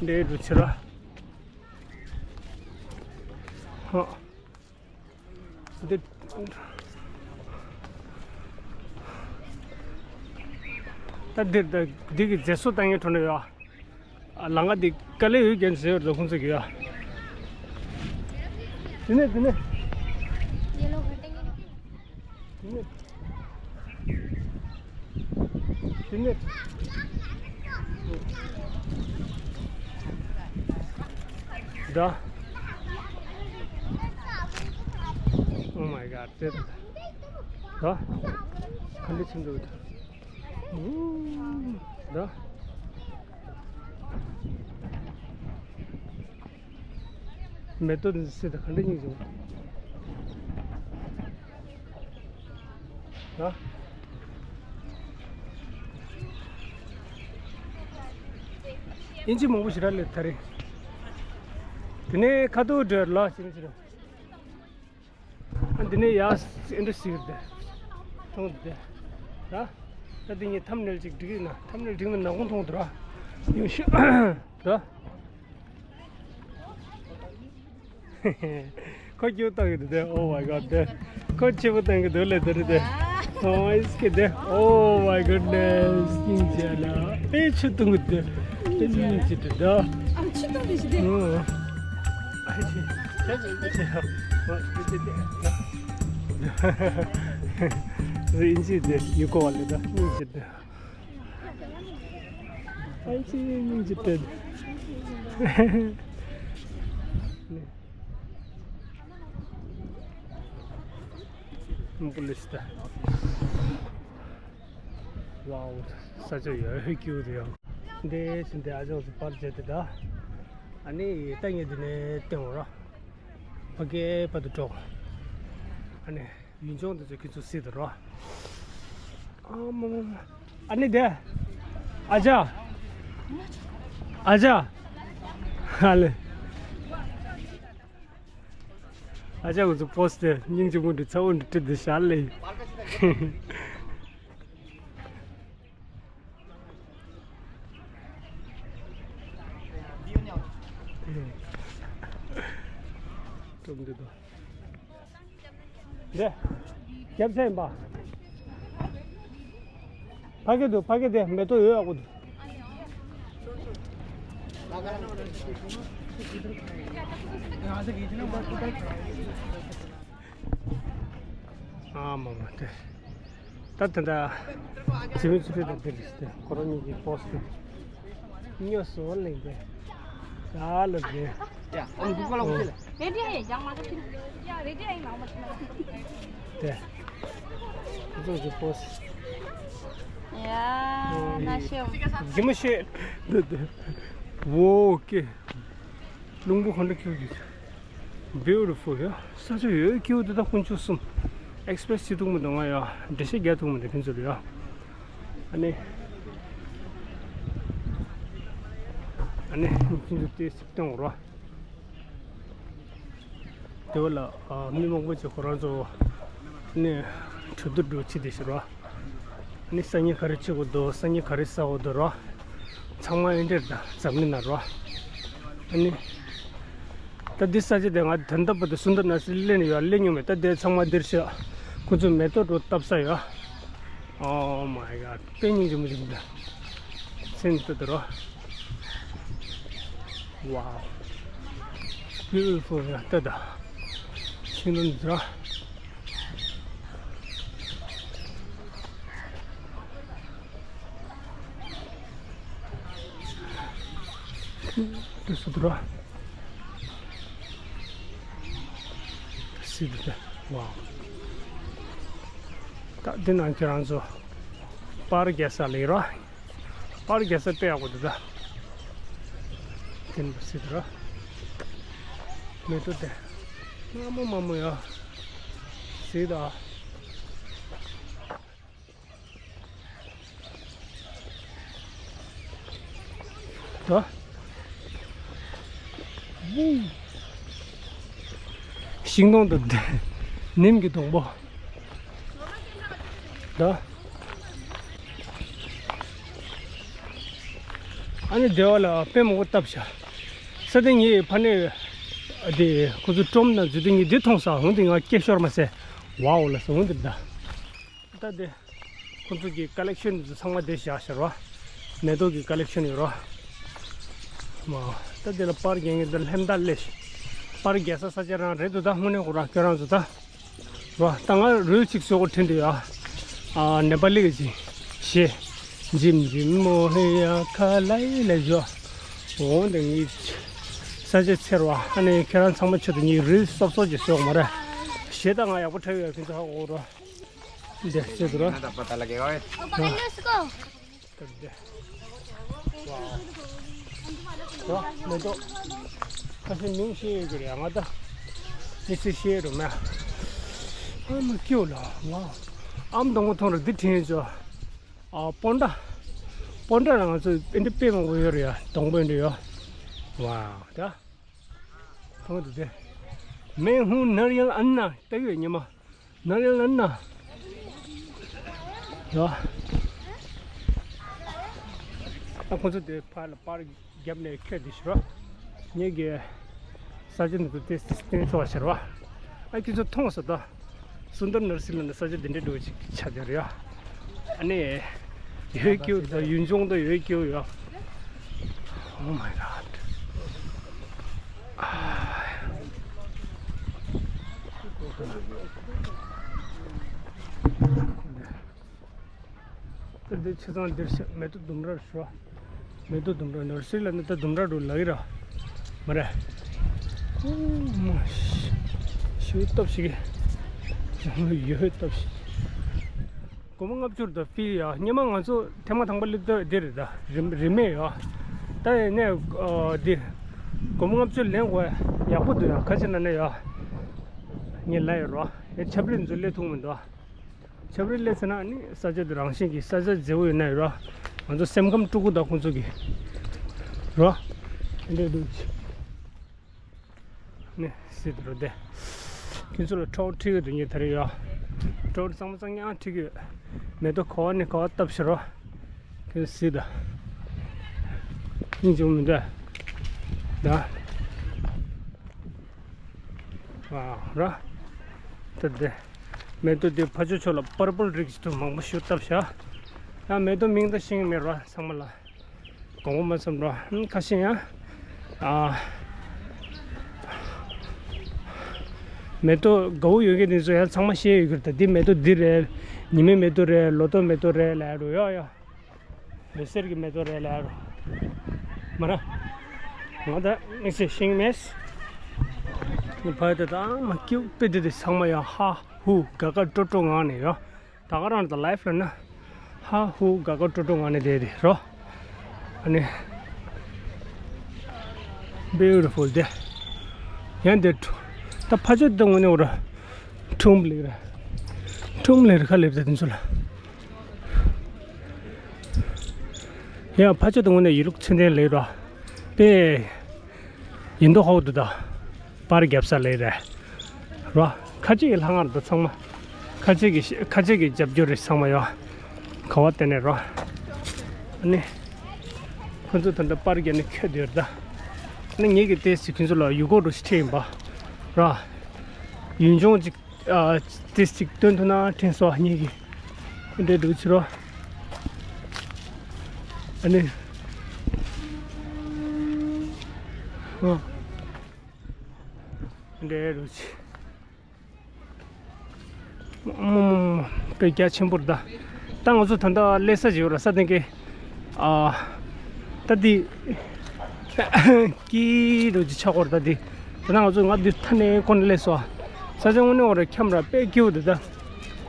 འདྲེ་འགྲོ་ཆོ་ར། ཧོ། འདི། ད་འདིར་ད་འདི་གི་མཛེས་སོ་བཏང་ཡས་འགྲོ་ན་ཡོད། ཨ། ལང་ཀ་འདི་དཀའ་ལས་ཡོད་རྒྱུ་ཟེར་བ་ལ་ཁོང་ཚོ་གི་ཡ། དེ་ནས་དེ་ནས། དེ་ནས། དེ་ནས། ད། Oh my god. དེ། ད། ག་འདྲ་ཕྱིན་འདུག་ད། ད། མེ་ཏོག་འདི་ཚོ་གཟིགས་དང་ག་འདྲ་སྙིང་རྗེ་པོ། ཨ། ཨིན་ཇི་མང་པོ་ཞིག་རག་ལས་ད་རེས། དེ་ནས་ཁ་ཐུག་འགྲོ་ལ་ཞིག་ཞིག་ཨ། འདི་ནས་ཡར་ཨིན་ཌི་སི་ཡོད་དེ། མཐོང་དེ། ད། ད་འདི་ངས་ཐམ་ནེལ་ཅིག་སྒྲིག་ཡིན་ན་ཐམ་ནེལ་སྒྲིག་ན་ནག་པོ་མཐོང་འདུག་ར། ཡོང་ཤི། ད། ཁོ་སྐྱིད་པོ་བཏང་གི་འདུག་དེ། Oh my god དེ། ཁོ་སྐྱིད་པོ་བཏང་གི་འདུག་ལེ་དེ་རེད་དེ། Oh it's good དེ། Oh my goodness སྙིང་རྗེ་ལ། ཨེ་ཆུ་བཏུང་གི་འདུག་དེ་སྙིང་རྗེ་འདུག་ད། ཨ་ཆུ་བཏུང་གི་ཞིག་དེ། ཨོ། ཨ་ཆུ། ཆུ་ཆུ་ཆུ། ཨོ་དེ་དེ་དེ། སྙིང་རྗེ་དེ་ཡུ་གོ་བ་ལེ་ད་སྙིང་རྗེ་དེ། ཨ་ཙི་སྙིང་རྗེ་དྲན། སྨུག་པོ་ལི་སི་ད། ཝའོ། ས་ཆ་ཡོད་ཧེ་ཀྱུ་དེ་ཡང་། འདི་ཕྱིན་ཏེ་ཨ་ཅག་ཚོ་པར་བྱས་ཏེ་ད། ཨ་ནི་ལྟ་ངན་འདི་ནས་བསྟན་འོ་ར། ཕ་གི་བར་དུ་འགྲོ། ཨ་ནི། ཡུལ་ལྗོངས་དེ་ཚོ་ཁྱེད་ཚོ་གཟིགས་དང་རོ། ཨ་མ་མ་མ། ཨ་ནི་དེ། ཨ་ཅག་ཨ་ཅག་ཨ་ལེ། ཨ་ཅག་ཁོ་ཚོ་པོ་སི་དེ་སྙིང་རྗེ་མོ་འདྲ་ཚ་བོ་འདྲ་བྲིས་ཏེ་བཞག་ལེ། སྒྲོམ་འདི་དང་། འདི། རྒྱབ་ཚད་ཡིན་པ། ཕ་གི་འདུག་ཕ་གི་དེ་མེ་ཏོག་ཡོད་ཡག་པོ་འདུག་ཨ་མ་མ་དེ། ད་དེ་འདྲ། ཇི་མི་ཇི་ཕི་དང་འདིར་ཞིག་སྟེ་ཁོ་རང་གཉིས་ཀྱི་པོ་སི་ཏི་སྨྱོ་སོ་ལེན་ཏེ། ཡ་ལ་དེ། ཡ་ཨང་ཀུ་ཀོ་ལ་ཁུ་ལ། རེ་ཌི་ཨེ་ཡང་མ་ཐུབ་ཡ་རེ་ཌི་ཨེ་མ་མ་ཐུབ་ཡ། དེ། ཁོ་ཚོ་གི་པོ་སི་ཏི། ཡ་ན་ཤེ། ཇི་མི་ཤེ། འདི་འདི། ཝོ་ཀེ། རླུང་བུ་ག་འདྲ་ཁྱུག་གི། Beautiful ཡ། ས་ཆ་ཡོད་ཀྱི་འདི་དག་དཀོན་མཆོག་གསུམ། ཨེག་སི་པི་རེ་སི་བྱེད་ཐུབ་མི་འདུག་ང་ཡ། འགྲེལ་བཤད་རྒྱག་ཐུབ་མི་འདུག་ཁྱེད་ཚོ་ལ་ཡ། ཨ་ནི། ཨ་ནི་ཁྱེད་ཚོ་དེ་སིབ་སྟོན་རོ། དེ་བ་ལ་མི་མང་པོ་ཅིག་ཁོ་རང་ཚོ་ནི་གྲོས་བསྡུར་འགྲོ་ཆེད་དེ་ཞིག་རོ། ནི་སང་ཉིན་ག་རེ་བྱེད་དགོས་འདུག་སང་ཉིན་ག་རེ་ཟ་དགོས་འདུག་རོ། ཚང་མ་ཨེ་འདྲེར་དང་འཛམ་གླིང་ན་རོ། ཨ་ནི། ད་འདི་ས་ཆ་དེ་ང་ད་ལྟ་བར་དུ་སུ་འདྲ་ན་སི་ལེན་ཡོད་ལེན་མྱོང་མེད། ད་དེ་ཚང་མ་འདིར་ཤོག་ཁོ་ཚོ་མེ་ཏོག་འགྲོ་བཏབ་ས་ཡོད། Oh my god དཔེ་སྙིང་རྗེ་མོ་ཞིག་འདུག་སེམས་ཏུ་དུ་རོ། Wow beautiful ཡ་ལྟ་ད། ཤིང་ལོ་འདི་ར། དུ་སུ་དུ་ར། སི་དུ་ད། ཝའོ། ད་འདི་ནང་ཁྱེད་རང་ཚོ་པར་རྒྱག་ས་ལ་ཡོད་ར། པར་རྒྱག་ས་དཔེ་ཡག་པོ་འདུག་ད། དེ་འདྲ་སྲིད་དུ་ར། མེ་ཏོག་དེ། མ་མོ་མ་མོ་ཡ། སྲིད་ད། ད། ཤིང་སྡོང་དང་ནིམ་གྱི་སྡོང་པོ། ད། ཨ་ནི་སྡེ་བ་ལ་དཔེ་མང་པོ་བཏབ་བཞག་ས་དེ་ངས་ཕ་ནས་དེ་ཁོ་ཚོ་ཀྲོམ་ན་འཛུལ་དུས་ངས་འདི་མཐོང་ས་འོང་དེ་ང་སྐད་ཤོར་མ་ཟད་ཝའོ་ལ་ཟེར་འོང་དེ་ད། ད་དེ། ཁོ་ཚོ་གི་ཀ་ལེག་ཤོན་དེ་ཚོ་ཚང་མ་དེ་བཞག་ཤར་བ། མེ་ཏོག་གི་ཀ་ལེག་ཤོན་ཡོད་རོ། མ། ད་དེ་ལ་པར་རྒྱག་མཁན་དེ་ལྷན་ད་ལས། པར་རྒྱག་ས་ས་ཆ་རང་རེད་འདུག་ད་དངོས་གནས་ཁོ་རང་ཁྱོད་རང་ཚོ་ད། རོ། ད་ང་རུལ་ཅིག་བཟོ་དགོས་དྲན་འདུག་ཡ། ཨ། ནེ་པ་ལི་གི་ཅིག་ཞེས། ཇིམ་ཇིམ་མོ་ཧེ་ཡ་ཁ་ལའི་ལས་བཟོ། འོང་དེ་ངའི་ས་ཆ་ཚེར་བ་ཨ་ནི་ཁྱེད་རང་ཚང་མ་ཆེད་དུ་ངའི་རུལ་སོབ་སོབ་ཅིག་བཟོ་དགོས་མ་རེད། ཞེས་ད་ང་ཡག་པོ་འཁྲབ་ཡོད་ཁྱེད་ཚོ་ཧ་གོ་རོ། འདི་ཟེར་དུ་ར། Okay, let's go. ད་འདི། ཝའོ། ད་མེ་ཏོག་ཁ་ཤས་མིང་ཤེས་ཡོད་ཀྱི་རེད་ང་ད། ཏི་སི་ཤེས་རུ་མེད། ཨ་མ་སྐྱོ་ལ་ཝའོ། ཨམ་སྡོང་པོ་མཐོང་ར་འདི་དྲན་ཡོད་ཅོ། ཨ་སྤོན་ཊ། སྤོན་ཊ་ལ་ང་ཚོ་ཨེ་འདྲ་དཔེ་མང་པོ་ཡོད་རེད་ཡ་སྡོང་པོ་ཨེ་འདྲ་ཡོད། ཝའོ་ད། མཐོང་དུ་དེ། མེ་ཧུང་ནར་ཡང་ཨན་ན་ལྟ་ཡོད་ཉི་མ། ནང་ལ་ལ་ན། ཡ། ཨ་ཁོ་ཚོ་དེ་ཕར་ལ་པར་རྒྱབ་ནས་ཁྱོད་དེ་ཤི་རོ། ངེད་ཀྱི་ས་ཆ་འདི་ཚོ་དེ་སྟེང་ཚོ་བ་ཤི་རོ། ཨ་ཁྱོད་ཚོ་མཐོང་སོ་ད། སུན་དར་ནར་སི་ལ་ནི་ས་ཆ་དེ་འདྲའི་འགྲོ་ཅིག་ཆ་དེ་རེད་ཡ། ཨ་ནི། ཡོད་ཀྱི་ད་ཡུན་ཅུང་ད་ཡོད་ཀྱི་ཡ། Oh my god. ད་འདི་ཆ་ཚང་འདིར་ཤ་མེ་ཏོག་ལྡུམ་ར་ཞོ། མེ་ཏོག་ལྡུམ་ར་ནོར་སྲིད་ལ་ནི་ད་ལྡུམ་ར་འགྲོ་ལ་ཡི་ར། མ་རེད། ཨོ་མ་ཤི། ཤི་སྟོབས་ཤིག་ཡོད་སྟོབས་ཤིག་སྒོར་མོ་ལྔ་བཅུ་དང་ཕི་ཡ་སྙེ་མ་ང་ཚོ་ཐེངས་མ་དང་པོ་སླེབས་དུས་འདི་རེད་ད། རིན་རིན་མེད་ཡོད། ད་ཡིན་ནས་འདི་སྒོར་མོ་ལྔ་བཅུ་ལེན་དགོས་ཡག་པོ་འདུག་ཡ་ཁ་ཆེ་ན་ནས་ཡོད། ངས་ལ་ཡོད་རོ། ཡ་ཆབ་རིལ་ཚོ་སླེབས་ཐུབ་མི་འདུག་ཆབ་རིལ་སླེབས་ཟེར་ན་ནི་ས་ཆ་འདི་རང་བཞིན་གྱི་ས་ཆ་མཛེས་པོ་ཡོད་ན་ཡོད་རོ། ང་ཚོ་སེམས་ཁམས་སྤྲོ་པོ་དང་ཁོང་ཚོ་གི་རོ། འདི་འདུག་ནི་སྲིད་རོ་དེ། ཁྱོད་ཚོ་ལ་ཁྲོག་ཁྲིག་གི་དུ་ཉེ་ཐར་ཡོད། ཁྲོག་གཙང་མ་གཙང་ཉག་ཁྲིག་གི་མེ་ཏོག་གོ་བ་ནི་གོ་བ་བཏབ་ཤི་རོ། ཁྱོད་སྲིད་ད། སྙིང་རྗེ་མི་འདྲ། ད། ཨ་ར། ད་དེ། མེ་ཏོག་དེ་ཕ་ཆོས་ཆོས་ལ་པར་པལ་རིགས་ཀྱི་དུ་མང་པོ་ཞིག་བཏབ་ཤག་ཡང་མེ་ཏོག་མིང་ད་ཤེས་ཀྱི་མེད་རོ་ཚང་མ་ལ། དགོངས་པ་མ་ཚོམ་རོ། ཁ་ཤས་ཡང་། ཨ། མེ་ཏོག་དགའ་བོ་ཡོད་མཁན་དེ་ཚོ་ཡང་ཚང་མ་ཤེས་ཡོད་ཀྱི་རེད་ད། འདི་མེ་ཏོག་འདི་རེད། ཉི་མའི་མེ་ཏོག་རེད། ལོ་ཏོག་མེ་ཏོག་རེད་ལབ་ཡ་རོ་ཡ་ཡ། འོད་ཟེར་གྱི་མེ་ཏོག་རེད་ལབ་རོ། མ་ར། ང་ད་དམིགས་བསལ་ཤེས་མེད། ནི་ཕ་ཡ་ད་ད་མ་སྐྱིད་པེ་དེ་དེ་ཚང་མ་ཡང་ཧ་ཧུ་དགའ་དགའ་སྤྲོ་སྤྲོ་ངང་ནས་ཡོད། ད་ག་རང་ད་ལའིཕ་ལ་ན། ཧ་ཧུ་དགའ་དགའ་སྤྲོ་སྤྲོ་ངང་ནས་བསྡད་དེ་རོ། ཨ་ནི། Beautiful དེ། ཡང་དེ་ད་ཕ་ཆོས་ད་ངོ་ནས་འོ་ར། ཁྲུམ་ལེ་ར། ཁྲུམ་ལེ་ར་ཁ་ལེབ་ད་དེ་ཚོ་ལ། ཡང་ཕ་ཆོས་དང་དངོས་གནས་ཡིན་ལུགས་ཚུལ་ལྡན་ལེགས་རོ། པེ། ཡིན་མདོག་ཧོག་ཏུ་ད། པར་རྒྱབ་ས་ལེགས་རེད། རོ། ཁ་ཆེ་གི་ལྷ་ངར་དུ་ཚང་མ། ཁ་ཆེ་གི་ཁ་ཆེ་གི་རྒྱབ་སྐྱོར་རེད་ཚང་མ་ཡོ། ག་བ་དེ་ནས་རོ། ཨ་ནི། ཁོ་ཚོ་ད་ལྟ་པར་རྒྱབ་ནས་ཁྱོད་དེར་ད། ཨ་ནི་ངེད་ཀྱི་ཏེ་སི་ཁྱོད་ཚོ་ལ་ཡུ་གོ་རུ་ཞིག་ཁྲིད་ཡིན་པ། རོ། ཡུན་ཅུང་ཅིག་ཨ། ཏིས་ཅིག་སྟོན་ཐུབ་ན་དྲན་སོང་ངེད་ཀྱི། འདྲེ་འདུག་ཕྱི་རོ། ཨ་ནི། ཨོ། འདྲེ་འདུག་ཕྱི། མོ་མོ་མོ་མོ། དཔེ་རྒྱ་ཆེན་པོ་རེད་ད། ད་ང་ཚོ་ད་ལྟ་སླེབས་ས་ཅིག་ཡོད་ར་ས་སྟེང་གི། ཨ། ད་འདི། ཀི་རུ་ཅི་ཆགས་སྐོར་ད་འདི། ད་ང་ཚོ་ང་འདི་ཐ་ནས་ཀོ་ནས་སླེབས་སོ། ས་ཆ་དངོས་གནས་འོ་ར་འཁྱམས་ར་དཔེ་སྐྱིད་པོ་འདུག་ད།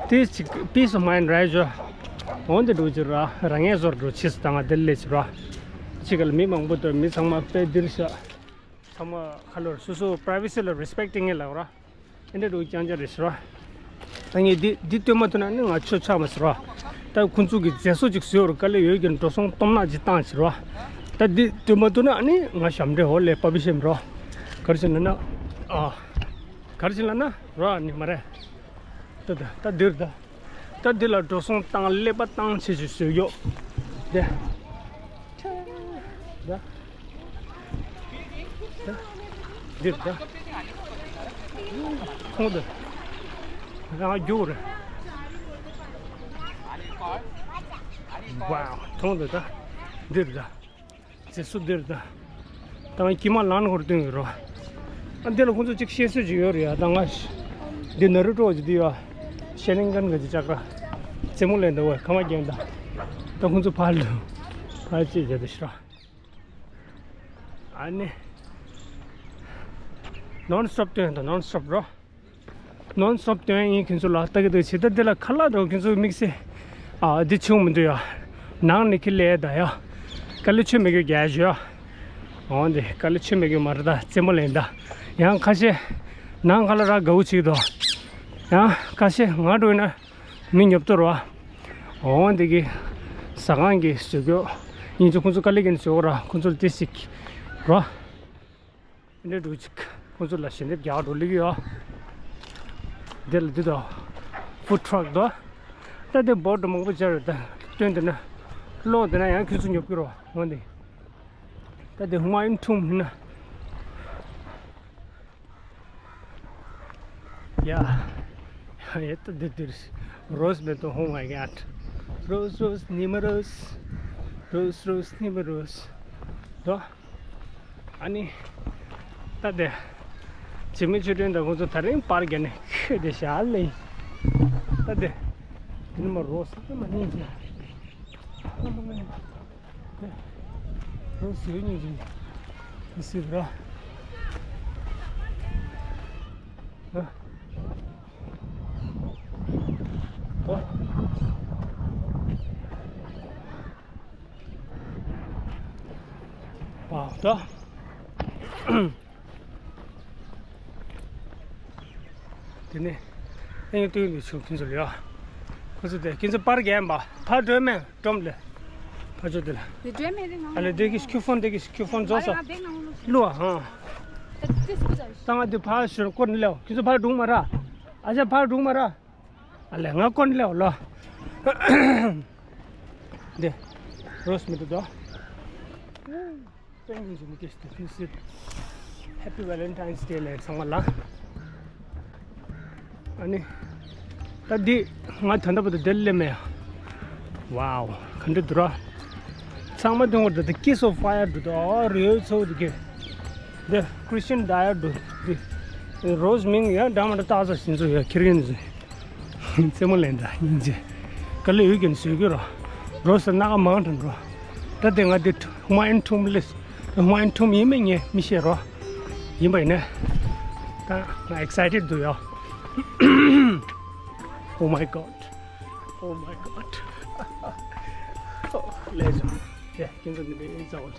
This peace of mind ར་ཇོ། འོན་ཏེ་འགྲོ་ཅི་ར་རང་ངལ་བཟོར་འགྲོ་ཆེས་སུ་ད་ང་འདིར་སླེབས་ཅི་ར། ཅི་ག་ལ་མི་མང་པོ་འདུག་མི་ཚང་མ་དཔེ་འདིར་ཤ། ཚང་མ་ཁ་ལོར་སོ་སོ་པ་རའི་ཝེ་སི་ལ་རེ་སི་པེག་ཏི་ངེས་ལགས་ར། ཨེ་འདྲ་འགྲོ་རྐྱང་རྐྱང་རེད་ཤི་ར། ད་ངས་འདི་འདི་སྟོན་མ་ཐུབ་ན་ནི་ང་ཆོས་ཆགས་མ་ཤི་ར། ད་ཁོང་ཚོ་གི་མཛེས་བཟོ་ཅིག་བཟོས་ཡོད་ར་དཀའ་ལས་ཡོད་ཀྱི་འགྲོ་སོང་སྟོང་ནག་ཅིག་བཏང་ཤི་ར། ད་འདི་སྟོན་མ་ཐུབ་ན་ནི་ང་ཞབས་འདྲེ་འོ་ལས་པ་པི་ཤེམ་ར། ག་རེ་བྱས་ན་ན། ཨ། ག་རེ་བྱས་ན་ན་རོ་ཨ་ནི་མ་རེད། ད་ད་ད་འདིར་ད། ད་འདི་ལ་འགྲོ་སོང་བཏང་ཀླད་པ་བཏང་བྱེད་ཅིག་བཟོས་ཡོད། དེ། ད། ད། འདིར་ད། ཁོང་དུ། རང་རྒྱུག་རེད། ཝའོ། མཐོང་འདུག་ད། འདིར་ད། རྗེས་སུ་འདིར་ད། ད་ང་དཀྱིལ་མ་ལངས་ནས་ཧོར་སྟོན་ཡོད་རོ། ཨ་འདི་ལ་ཁོང་ཚོ་གཅིག་བཤད་སྲོལ་ཅིག་ཡོད་རེད་ཡ། ད་ང་འདི་ན་རུ་ཏོ་ཅིག་འདི་ཡོད། ཤེ་རིང་ཀན་གྱི་ཅིག་ཅག་ར། རྩེད་མོ་ལེན་ད་བས་ཁ་མ་རྒྱན་ད། ད་ཁོང་ཚོ་ཕར་ལུ། ཕར་ཅིག་བྱས་ད་ཤི་ར། ཨ་ནི། ནོན་སི་ཊོབ་སྟོན་ད་ནོན་སི་ཊོབ་རོ། ནོན་སི་ཊོབ་སྟོན་ཡིན་ཁྱོད་ཚོ་ལ་ལྟ་གི་འདུག་བྱེད་ད་འདི་ལ་ཁ་ལག་འགྲོ་ཁྱོད་ཚོ་དམིགས་བསལ། ཨ་འདི་ཆུང་མི་འདུག་ཡ། ནང་ནས་ཁྱི་ལས་ད་ཡ། དཀའ་ལས་ཆོ་མེད་རྒྱུ་རྒྱ་ཞུ་ཡ། འོང་འདི་དཀའ་ལས་ཆོ་མེད་རྒྱུ་མ་རེད་ད་རྩེད་མོ་ལེན་ད། ཡང་ཁ་ཤས། ནང་ཁ་ལ་ར་དགའ་བོ་བྱེད་ཀྱི་འདུག་ཡང་ཁ་ཤས་ང་འགྲོ་ཡིན་ན། མི་ཉོབ་ཏོ་ར། འོང་འདི་གི། ཟ་ཁང་གི་བཟོ་བཀོད། ཡིན་ཚོ་ཁོང་ཚོ་དཀའ་ལས་ཀྱིན་བཟོ་གོ་ར་ཁོང་ཚོ་ལ་ཏི་ཞིག་ར། འདི་འདྲ་འགྲོ་ཅིག་ཁོང་ཚོ་ལ་ཞལ་འདེབས་རྒྱག་འགྲོ་ལེགས་ཡོད། འདི་ལ་འདི་དང་། ཕུཌ་ཊྲག་དང་། ད་དེ་བོཌ་མང་པོ་སྦྱར་ཡོད་ད། སྟོན་དེ་ན། ཀློག་དེ་ན་ཡང་ཁྱོད་ཚོ་ཉོབ་ཀྱི་རོ། འོང་འདི། ད་དེ་ཧུ་མ་ཡུན་ཁྲུང་ན། ཡ། ཡ་ད་འདི་འདིར། རོས་མེ་ཏོག་ཧོ་མའི་གོཌ། རོས་རོས་ཉི་མ་རོས། རོས་རོས་ཉི་མ་རོས། དོ། ཨ་ནི། ད་དེ། འཇིགས་མེད་ཆོས་སྒྲོན་དང་ཁོང་ཚོ་ད་རིང་པར་བརྒྱབ་ནས་ཁྱོད་དེ་ཞག་ལས། ད་དེ། དེ་ནི་མ་རོ་ས་ད་མ་ནི་ཅི། ཨ་མ་མ་ནི། དེ། རོ་སི་ནི་ཅི། དེ་སི་ར། ཨ། ཨ། ཨ། ད། དེ་ནས་ཨེ་ཡོད་དུས་ནས་ཆུང་ཁྱིམ་ཚོ་ལ་ཡ། ཁོ་ཚོ་དེ་ཁྱིམ་ཚོ་པར་རྒྱག་ཡིན་པ་ཕར་འགྲོ་མེད་འགྲོམ་ལ། ཕར་ཕྱོགས་དེ་ལ། དེ་འགྲོ་མེད་རེད་ང་། ཨ་ལས་དེ་གི་ཁྱུ་ཕོན་དེ་གི་ཁྱུ་ཕོན་རྫོགས་སོང་། ང་བེག་ནང་ལོགས་བླུགས་ཨ། ད་ང་དེ་ཕར་ཞོར་སྐོར་ནས་ལེའོ་ཁྱིམ་ཚོ་ཕར་འགྲོ་མ་ར། ཨ་ཅག་ཕར་འགྲོ་མ་ར། ཨ་ལས་ང་སྐོར་ནས་ལེའོ་ལོ། དེ། རོས་མི་འདུག་དོ། Thank you, Jimmy. This is Happy Valentine's Day ལས་ཚང་མ་ལ། ཨ་ནི། ད་འདི་ང་ད་ལྟ་བར་དུ་དེ་ལས་མེད། Wow ག་འདྲ་འདུག་ར། ཚང་མ་དོན་བར་དུ་The Kiss of Fire འདུག་དོ་རེའུ་ཚོ་འདུག་གི། The Christian Dior འདུག་འདི། རོས་མིང་ཡང་འདྲ་མ་འདྲ་བཏགས་ས་ཞིག་འཛུགས་ཡ་ཁྱེར་གི་འདུག་རྩེད་མོ་ལེན་ད་སྙིང་རྗེ། དཀའ་ལས་ཡོད་ཀྱང་བཟོད་ཀྱི་རོ། རོ་ཟེར་སྣ་ཁ་མང་དྲགས་འགྲོ། ད་དེ་ང་དེ་ཧུ་མ་ཡུན་ཁྲུང་ལེས། ཧུ་མ་ཡུན་ཁྲུང་ཡིན་མིན་ངས་མི་ཤེས་རོ། ཡིན་པ་ཡིན་ན། ད་ང་ཨེག་སའི་ཊེཌ་འདུག་ཡོ། Oh my God. Oh my God. ལས་བྱུང་། ཡ་ཁྱེད་ཚོ་འདི་འདྲའི་ཨེ་ཙམ།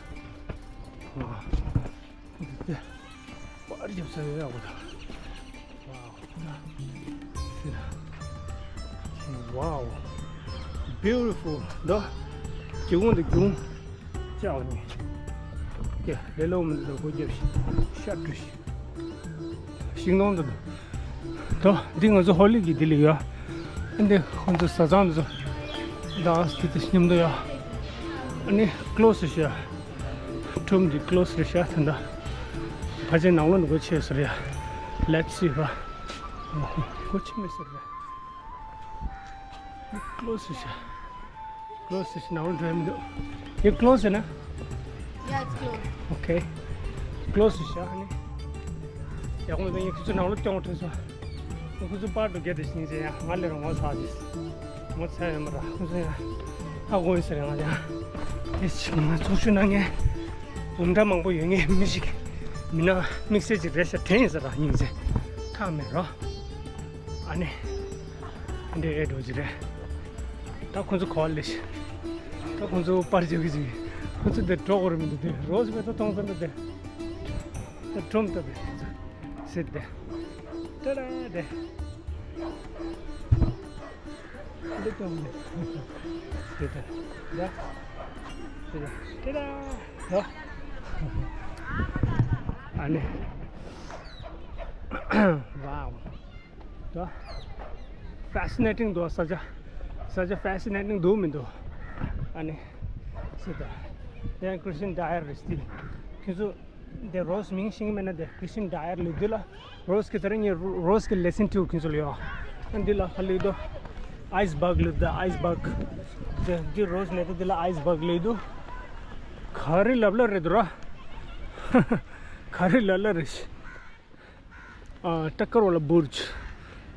པར་རྒྱབ་ས་ཡོད་ཡག་པོ་དང་། Wow. Wow. Beautiful. ད་སྒེའུ་ཁུང་དེ་སྒེའུ་ཁུང་བཅག་ནས། ཀྱེ་ལེ་ལོ་མི་འདུག་སྒོ་རྒྱབ་ཤིག་ཤ་བཀྲུ་ཤིག་ཤིང་སྡོང་དུ། ད་འདི་ང་ཚོ་ཧོ་ལི་གི་འདི་ལ་ཡོད། ཨ་འདི་ཁོང་ཚོ་བཟའ་ཚང་འདི་ཚོ་ཌན་སི་འདི་དང་མཉམ་དུ་ཡོད། ཨ་ནི་ཀློ་སི་ཤ། ཁྲོམ་འདི་ཀློ་སི་ཤ་ད་ལྟ། ཕལ་ཆེར་ནང་ལོགས་ནས་སྒོ་ཕྱེ་ཟེར་ཡ། Let's see བ། སྒོ་ཕྱེ་མེད་ཟེར་རེད། ཀློ་སི་ཤ། ཀློ་སི་ཤ་ནང་ལོགས་འགྲོ་ཡ་མི་འདུག་ཡ་ཀློ་སི་ན། Yeah, it's closed. Okay. ཀློ་སི་ཤ་ནི། ཡག་པོ་མེད་ཡ་ཁོ་ཚོ་ནང་ལོགས་སྐྱོང་བ་ཐོན་སོང་། ཁོ་ཚོ་པར་དུ་བརྒྱབ་དེ་སྙིང་རྗེ་ཡ་ང་ལས་རུང་ངོ་ཚ་རྗེས། ངོ་ཚ་ཡ་མ་ར་ཁོ་ཚོ་ཡ། ཧ་གོ་ཡིན་ཟེར་ཡ་ང་ཡ། དེ་ཕྱི་ང་ཚོགས་ཞུགས་གནང་མཁན། འུར་སྒྲ་མང་པོ་ཡོད་མཁན་མི་ཞིག་མི་ན་དམིགས་བསལ་ཅིག་རེད་ཤག་དྲན་ཡིན་ཟེར་ར་སྙིང་རྗེ། ཐག་མེད་རོ། ཨ་ནི། འདི་ཨེ་འགྲོ་ཅི་རེད། ད་ཁོང་ཚོ་གོ་ལེ་ཤི། ད་ཁོང་ཚོ་པར་རྒྱག་གི་ཅིག་ཁོང་ཚོ་འདི་འགྲོ་དགོས་རེད་མི་འདུག་དེ་རོ་ཟི་མེ་ཏོག་མཐོང་ཙམ་ད་དེ། ད་ཁྲོམ་ལྟ་བུ་ཟེར་དེ། ཏེ་ར་དེ། འདི་ལྟ་བུ་ཟེར་དེ། ད། ཏེ་ར། ཏེ་ར། ཨ་ནི། Wow. ད་ཕེ་སི་ནེ་ཊིང་འདུག་ས་ཆ། ས་ཆ་ཕེ་སི་ནེ་ཊིང་འདུག་མི་འདུག་ཨ་ནི་སི་ད་དེ་ཀྲི་སི་ཊིན་ཌ་ཡར་རེད་ཟེར། ཁྱོད་ཚོ་དེ་རོ་སི་མིང་ཤེས་ཀྱི་མེད་ན། དེ་ཀྲི་སི་ཊིན་ཌ་ཡར་ལབ་དུས་ལ་རོ་སི་གི་ད་རིང་ངས་རོ་སི་གི་ལེ་སན་ཐུག་ཁྱོད་ཚོ་ལ་ཡོད། ཨ་འདི་ལ་ཧ་ལུག་དོ། ཨའི་སི་བག་ལབ་ད། ཨའི་སི་བག་དེ་འདི་རོ་སི་མེད་ད། འདི་ལ་ཨའི་སི་བག་ལབ་འདུག་ག་རེ་ལབ་ལབ་རེད་འདུག་ར། ག་རེ་ལབ་ལབ་རེད། ཨ་ཊ་ཀར་ཝ་ལ་བུར་ཇ།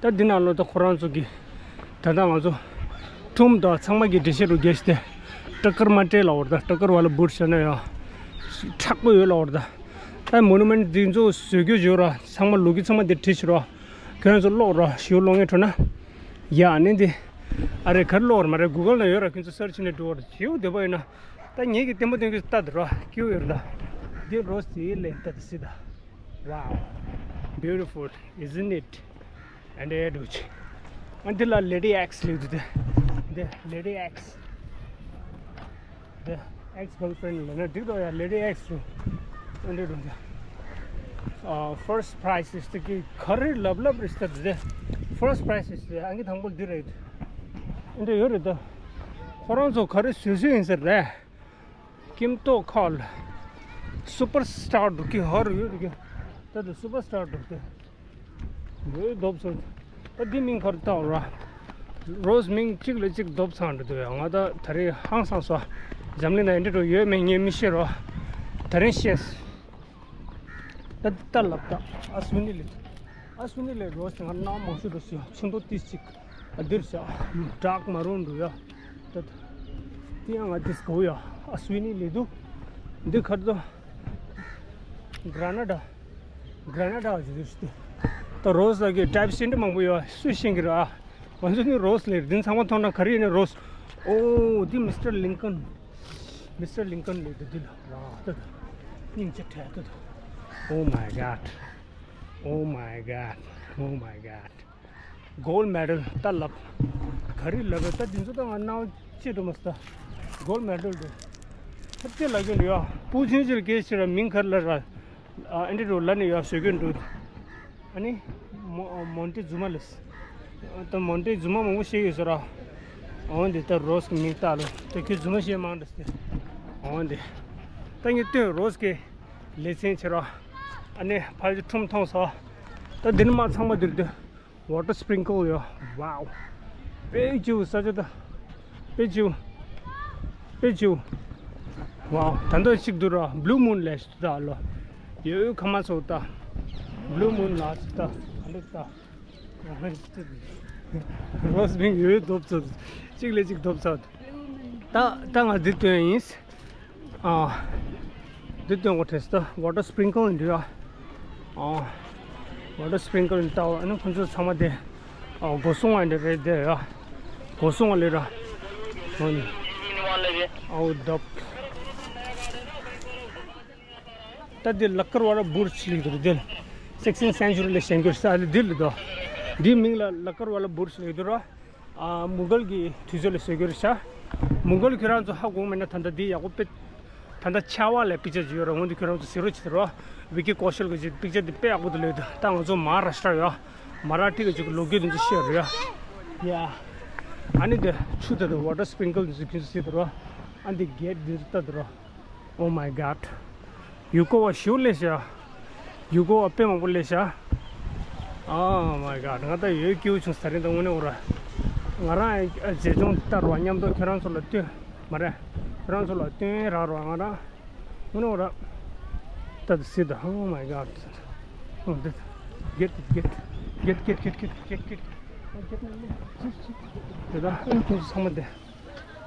ད་འདི་ནང་ལོགས་ད་ཁོ་རང་ཚོ་གི་ད་ལྟ་ང་ཚོ་ཁྲོམ་དང་ཚང་མ་གི་འགྲེལ་བཤད་རུ་རྒྱས་ཏེ། ཊ་ཀར་མ་ཊེ་ལབ་པ་རེད་ད། ཊ་ཀར་ཝ་ལ་བུར་ཇ་ཟེར་ན་ཡང་མཁྲེགས་པོ་ཡོད་ལབ་པ་རེད་ད། ད་མོ་ནུ་མེན་ཊི་འདི་ཚོ་བཟོ་རྒྱུ་ཡོད་ར། ཚང་མ་ལོ་རྒྱུས་ཚང་མ་འདི་བྲིས་ཤག་ར། ཁྱོད་རང་ཚོ་ཀློག་ར། ཞེ་པོ་ཀློག་མཁན་འདུག་ན། ཡ་ཨ་ནི་འདི། ཨ་རེ་ག་རེ་ཀློག་ར་མ་རེད། གུ་གལ་ན་ཡོད་ར། ཁྱོད་ཚོ་སར་ཆི་ནས་འགྲོ་བ་རེད། ཞེ་པོ་བདེ་པོ་ཡོད་ན། ད་ངེད་ཀྱི་ལྟད་མོ་སྟོན་གྱི་ལྟ་དུ་ར་སྐྱིད་པོ་ཡོད་རེད་ད། འདི་རོ་སི་ལེ་ལྟ་དུ་སི་ད། Wow, beautiful, isn't it? And it was. ཨ་འདི་ལ་ལེ་ཌི་ཨེག་སི་ལབ་འདུག་སྟེ། འདི་ལེ་ཌི་ཨེག་སི། འདི་ཨེག་སི་གྷརལ་ཕི་རེན་ཌི་ལབ་ན་འགྲིག་འདུག་ཡ། ལེ་ཌི་ཨེག་སི་རུ། ཨ་འདི་འགྲོ་འདི། ཨ་ཕར་སི་ཊི་པ་རའི་ཛི་ཨིས་ཏེ་གི་ག་རེ་ལབ་ལབ་རེད་ཟེར་ཏེ། ཕར་སི་ཊི་པ་རའི་ཛི་ཨིས་ཏེ་ཨང་ཀི་དང་པོ་འདི་རེད། ཨ་འདི་ཡོད་རེད་ད། ཁོ་རང་ཚོ་ག་རེ་བཟོས་བཟོས་ཡིན་ཟེར་རེད། ཀིམ་ཏོ་ཁལ། སུ་པར་སི་ཊར་འདུག་གི་ཧ་རུ་ཡོད་རེད་གི། ད་དུ་སུ་པར་སི་ཊར་འདུག་སྟེ། ཡོད་དོབ་སོང་། ད་འདི་མིང་ག་རེ་བཏགས་ར། རོ་སི་མིང་གཅིག་ལས་གཅིག་དོབ་ཚང་འདྲ་འདུག་ཡ། ང་ད་ད་རེས་ཧང་སངས་སོང་། འཛམ་གླིང་ན་འདི་འདྲ་ཡོད་མེད་ངས་མི་ཤེས་ར། ད་རེས་ཤེས། ད་འདི་ལྟ་ལབ་ད། ཨ་སུ་ནི་ལེ། ཨ་སུ་ནི་ལེ་རོ་སི་ང་སྣང་མང་ཤོས་འདུག་སེ། ཆུ་མདོ་ཏིས་གཅིག་ཨ་འདིར་བཞག་ཌརྐ་མ་རུན་འདུག་ཡ། ད་དེ་ཡང་ང་ཏིས་གོ་ཡ། ཨ་སུ་ནི་ལེ་འདུག་འདི་ག་རེ་འདུག་གྷ་ར་ན་ཌ། གྷ་ར་ན་ཌ་ཟེར་དུས་སུ་དེ། ད་རོ་སི་ལ་གི་ཊའིབ་སི་འདྲ་མང་པོ་ཡོད། སུས་ཤེས་ཀྱི་རེད་ཨ། ང་ཚོ་ནི་རོ་སི་ལེ་རེད། འདི་ཚང་མ་མཐོང་ན་ག་རེ་ཡིན་ནའི་རོ་སི། ཨོ་འདི་མི་སི་ཊར་ལིང་ཀོན། མི་སི་ཊར་ལིང་ཀོན་ལེ་འདུག་འདི་ལ། ཝ་ད་ད། སྙིང་རྗེ་ཁྲལ་ད་ད། Oh my God. Oh my God. Oh my God. གོལ་མེ་ཌལ་ད་ལབ། ག་རེ་ལབ་རེད་ད། འདི་ཚོ་ད་ང་སྣང་ཅི་འགྲོ་མ་སོང་ད། གོལ་མེ་ཌལ་འདུག་ད་ཅི་ལབ་ཀྱི་འདུག་ཡ། སྤུ་ཆུང་ཆུང་སྐད་ཆེ་ར་མིང་ག་རེ་ལབ་ར། ཨ་འདི་འདྲ་ལབ་ནས་ཡ་བཟོ་གི་འདུག་ཨ་ནི་མོ་མོན་ཊེ་ཛུ་མ་ལབ། ད་མོན་ཊེ་ཛུ་མ་མང་པོ་ཤེས་ཡོད་ས་ར། འོ་འདི་ད་རོ་སི་གི་མིང་བཏགས་ལོ། ད་ཁྱོད་ཛུ་མ་ཤེས་མང་འདྲ་སེ། འོ་འདི། ད་ངས་སྟོན་རོ་སི་གི་ལེ་ཚན་བྱེད་ར། ཨ་ནི་ཕར་ཚུར་ཁྲོམ་མཐོང་སོང་། ད་འདི་ནི་མ་ཚང་མ་འདིར་འདུག་ཝ་ཊར་སི་པི་རིང་ཀལ་ཡོད། ཝའོ། དཔེ་སྐྱིད་པོ་ས་ཆ་ད། དཔེ་སྐྱིད་པོ། དཔེ་སྐྱིད་པོ། ཝའོ། ད་འདོད་ཅིག་འདུག་ར། བླུ་མུན་ལབ་ད་ལོ། ཡོད་ཁ་མ་ཚོ་ད། བླུ་མུན་ལབ་ད། ཨ་ལེ་ད། རོ་སི་མིང་ཡོད་དོབ་ཚོ། གཅིག་ལས་གཅིག་དོབ་ཚོ། ད་ད་ང་འདི་སྟོན་ཡིན། ཨ། འདི་སྟོན་གོ་དྲན་སོང་། ད་ཝ་ཊར་སི་པི་རིང་ཀལ་འདི་ཡ། ཨ། ཝ་ཊར་སི་པི་རིང་ཀལ་འདི་ལྟ་བ་ཨ་ནི་ཁོང་ཚོ་ཚང་མ་དེ། ཨ། སྒོ་སྲུང་བ་འདི་རེད་དེ་ཡ། སྒོ་སྲུང་བ་ལས་ར། ཨོ་ནི། ཨའོ་དོབ། ད་འདི་ལ་ཀར་ཝ་ལ་བུར་ཇ་ལབ་འདུག་ར། འདི་སིག་སི་ཊིན་སེན་ཅུ་རི་ལ་བཞེངས་རྒྱུ་རེད་ས་ལ་འདི་ལ་འདུག་འདིའི་མིང་ལ་ལ་ཀར་ཝ་ལ་བུར་ཇ་ལབ་འདུག་ར། ཨ། མུ་གལ་གྱི་དུས་ཚོད་ལ་བཟོས་རྒྱུ་རེད་ཤག་མུ་གལ་ཁྱོད་རང་ཚོ་ཧ་གོ་མེད་ན་ད་ལྟ་འདི་ཡག་པོ་དཔེ། ད་ལྟ་ཆར་པ་ལ་པིག་ཅར་ཅིག་ཡོད་ར། འོན་ཏེ་ཁྱོད་རང་ཚོ་གཟིགས་རོགས་བྱེད་དེ་རོ། བི་ཀི་ཀོ་ཤལ་གྱི་ཅིག་པིག་ཅར་འདི་དཔེ་ཡག་པོ་འདུག་ལབ་འདུག་ད་ང་ཚོ་མ་ཧཱ་རཱ་ཤི་ཊ་ཡོད། མ་ར་ཐི་གི་ཅིག་ལོ་རྒྱུས་འདི་ཚོ་བཤད་རོགས་ཡ། ཡ། ཨ་ནི་འདི་ཆུ་དེ་དང་ཝ་ཊར་སི་པི་རིང་ཀལ་འདི་ཚོ་ཕུན་སུམ་ཚོགས་དེ་རོ། ཨ་འདི་གེ་ཊི་འདི་ཚོ་ལྟ་དེ་རོ། Oh my God. ཡུལ་སྐོར་བ་ཞེ་པོ་སླེབས་ཤག་ཡུལ་སྐོར་བ་དཔེ་མང་པོ་སླེབས་ཤག Oh my God. ང་ད་ཡོད་སྐྱིད་པོ་བྱུང་ས་རེད་ད་དངོས་གནས། འོ་ར། ང་རང་མཛེས་ལྗོངས་ལྟ་རོགས་མཉམ་དུ་ཁྱོད་རང་ཚོ་ལ་སྟོན། མ་རེད། ཁྱོད་རང་ཚོ་ལ་སྟོན་རག་རོགས་ང་རང་། དངོས་གནས་འོ་ར། ད་དུ་སི་ད། Oh my God. འོ་འདི། Get it, get, get, get, get, get, get, get. དེ་ད་ཁྱོད་ཚོ་ཚང་མ་དེ།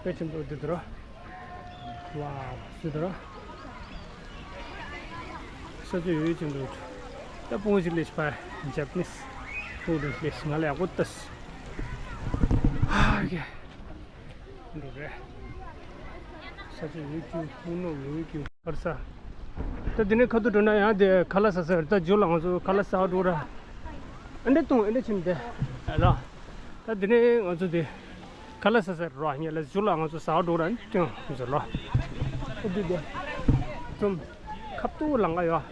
དཔེ་ཆེན་པོ་འདི་འདུག་ར། ཝའོ། འདི་འདུག་ར། ས་ཆ་ཡོད་ཡོད་ཅིག་འདུག་ད་སྤུ་གུ་ཅིག་སླེབས་པ། ཇ་པ་ནིས་སྤུ་གུ་ཅིག་སླེབས། ང་ལ་ཡག་པོ་ལྟ་སོང་། ཨ་ཀེ། འདུག་རེད། ས་ཆ་ཡོད་ཅིག་སྨུག་ནག་ཡོད་ཅིག་ཧར་ས། ད་འདི་ནས་ཁ་ཐུག་འགྲོ་ན་ཡང་དེ་ཁ་ལག་ཟ་ས་རེད། ད་ཇོ་ལ་ང་ཚོ་ཁ་ལག་ཟ་འགྲོ་ར། ཨ་འདྲ་གཏོང་། ཨ་འདྲ་ཕྱིན་དེ་ལ། ད་འདི་ནས་ང་ཚོ་དེ། ཁ་ལག་ཟ་ས་རོ། ཉེ་ལ་ཟུར་ལ་ང་ཚོ་ཟ་འགྲོ་ར་ནི་སྟོན་ཟེར་ལོ། ཨ་འདི་དེ། ཙུམ། ཁབ་ཏུ་ལང་ག་ཡོད།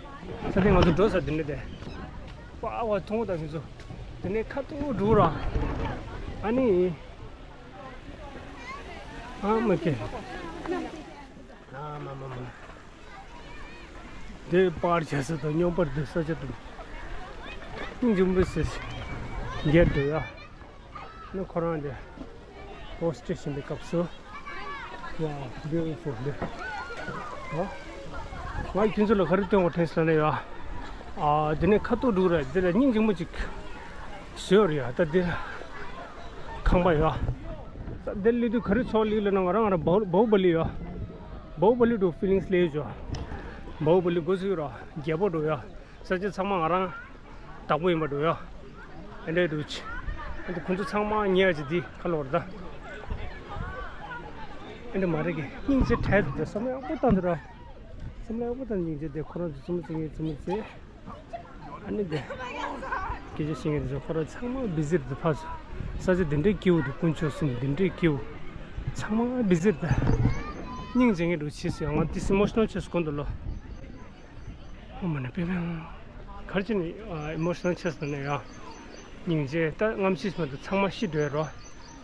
ས་དེ་ང་ཚོ་འགྲོ་ས་འདི་འདྲ་དེ། པ་བ་མཐོང་དང་ངེད་ཚོ། དེ་ནས་ཁ་ཐུག་འགྲོ་ར། ཨ་ནི། ཨ་མ་ཀེ། ཨ་མ་མ་མ། དེ་པར་བྱས་ས་དང་སྙོམས་པར་འདུག་ས་ཆ་དང་། སྙིང་རྗེ་མོ་ཟེར། རྒྱལ་འདུག་ཡ། ནི་ཁོ་རང་དེ། ཧོ་སི་ཊེལ་ཕྱིན་པའི་སྐབས་སུ། Wow, beautiful འདི། ཨ། ང་ཁྱེད་ཚོ་ལ་ག་རེ་སྟོན་དགོས་དྲན་སོང་ན་ཡ། ཨ། འདི་ནས་ཁ་ཐུག་འགྲོ་ར། འདི་ལ་སྙིང་རྗེ་མོ་ཅིག་བཟོས་ར་ཡ། ད་འདི་ཁང་པ་ཡ། ད་འདི་ལི་དུས་ག་རེ་ཚོགས་ལི་ལ་ན་ང་རང་ང་རང་བའུ་བའུ་བ་ལི་ཡ། བའུ་བ་ལི་འགྲོ་ཕི་ལིང་སི་ལེ་ཡོད་ཅོ། བའུ་བ་ལི་འགོ་ཚུགས་ར་རྒྱལ་པོ་འགྲོ་ཡ། ས་ཆ་ཚང་མ་ང་རང་བདག་པོ་ཡིན་པ་འགྲོ་ཡ། ཨེ་འདྲའི་འདུག་ཅི། ཨ་འདི་ཁོང་ཚོ་ཚང་མ་ཉལ་ཅི་འདི་ཁ་ལོར་ད། ཨེ་འདྲ་མ་རེད་གི། སྙིང་རྗེ་འཕྲལ་དུ་དེ་བསམ་བློ་ཡག་པོ་བཏང་དུ་ར། བསམ་བློ་ཡག་པོ་བཏང་སྙིང་རྗེ་དེ་ཁོ་རང་ཚོ་བཙུན་མོ་བཙུན་ངའི་བཙུན་མོ་ཚེ། ཨ་ནི་དེ། སྐད་ཆ་བཤད་མཁན་དེ་ཚོ་ཁོ་རང་ཚང་མ་བི་ཟིར་དུ་ཕར་ཚུར། ས་ཆ་འདི་འདྲའི་སྐྱིད་པོ་འདུག་དཀོན་མཆོག་གསུམ་འདི་འདྲའི་སྐྱིད་པོ། ཚང་མ་བི་ཟིར་དུ། སྙིང་རྗེ་ངེས་འགྲོ་ཆེ་སོང་ང་ཏི་སི་ཨི་མོ་ཤི་ནལ་ཆགས་སོང་དགོན་དུ་ལོ། ཨོ་མ་ནི་པེ་པེ། གར་ཅི་ནི་ཨ་ཨི་མོ་ཤི་ནལ་ཆགས་སོང་ནས་ཡ། སྙིང་རྗེ་ད་རྔམ་ཤིས་མ་དུ་ཚང་མ་ཤི་འགྲོ་རོ།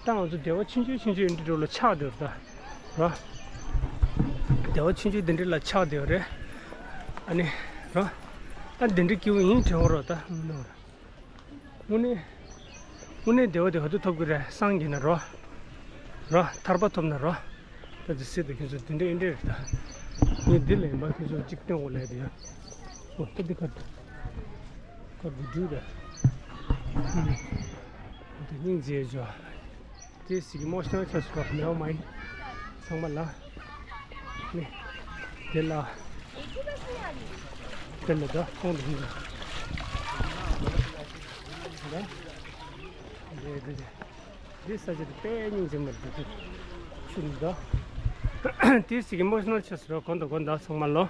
ད་ང་ཚོ་བདེ་བ་ཆུང་ཆུང་ཆུང་ཆུང་འདི་འགྲོ་ལ་ཆགས་འདོད་ད། རོ། བདེ་བ་ཆུང་ཆུང་འདི་འདྲ་ལ་ཆགས་འདོད་རེད། ཨ་ནི། རོ། ད་འདི་འདྲ་སྐྱིད་པོ་ཡིན་དྲན་འོ་རོ་ད། དངོས་གནས། དངོས་གནས་བདེ་བ་དེ་ག་དུས་ཐོབ་ཀྱི་རེད་སངས་རྒྱས་ན་རོ། རོ། ཐར་པ་ཐོབ་ན་རོ། ད་དེ་སྲིད་དུ་ཁྱོད་ཚོ་དེ་འདྲ་ཨེ་འདྲ་རེད་ད། ངས་འདི་ལ་ཡིན་པ་ཁྱོད་ཚོ་གཅིག་སྟོན་དགོས་ལས་དེ་ཡ། ཨོ་ད་འདི་ཁར། ཁར་འདི་འདྲ་རེད། དེ་སྙིང་རྗེ་ཅོ། དེ་སྲིད་ཀྱི་མོ་སྟོན་ཆ་སུ་རོ་མེའོ་མའི། ཚང་མ་ལ། ནི། དེ་ལ། དེ་ལ་ད་ཁོང་དུ་ཧིན་དུ། དེ་དེ་དེ། འདི་ས་ཆ་དེ་དཔེ་སྙིང་རྗེ་མོ་རེད་འདུག་ཆུ་འདི་དང་། དེ་སྲིད་ཀྱི་ཨི་མོ་ཤི་ནལ་ཆགས་སོང་རོ་གོན་དང་གོན་དང་ཚང་མ་ལོ།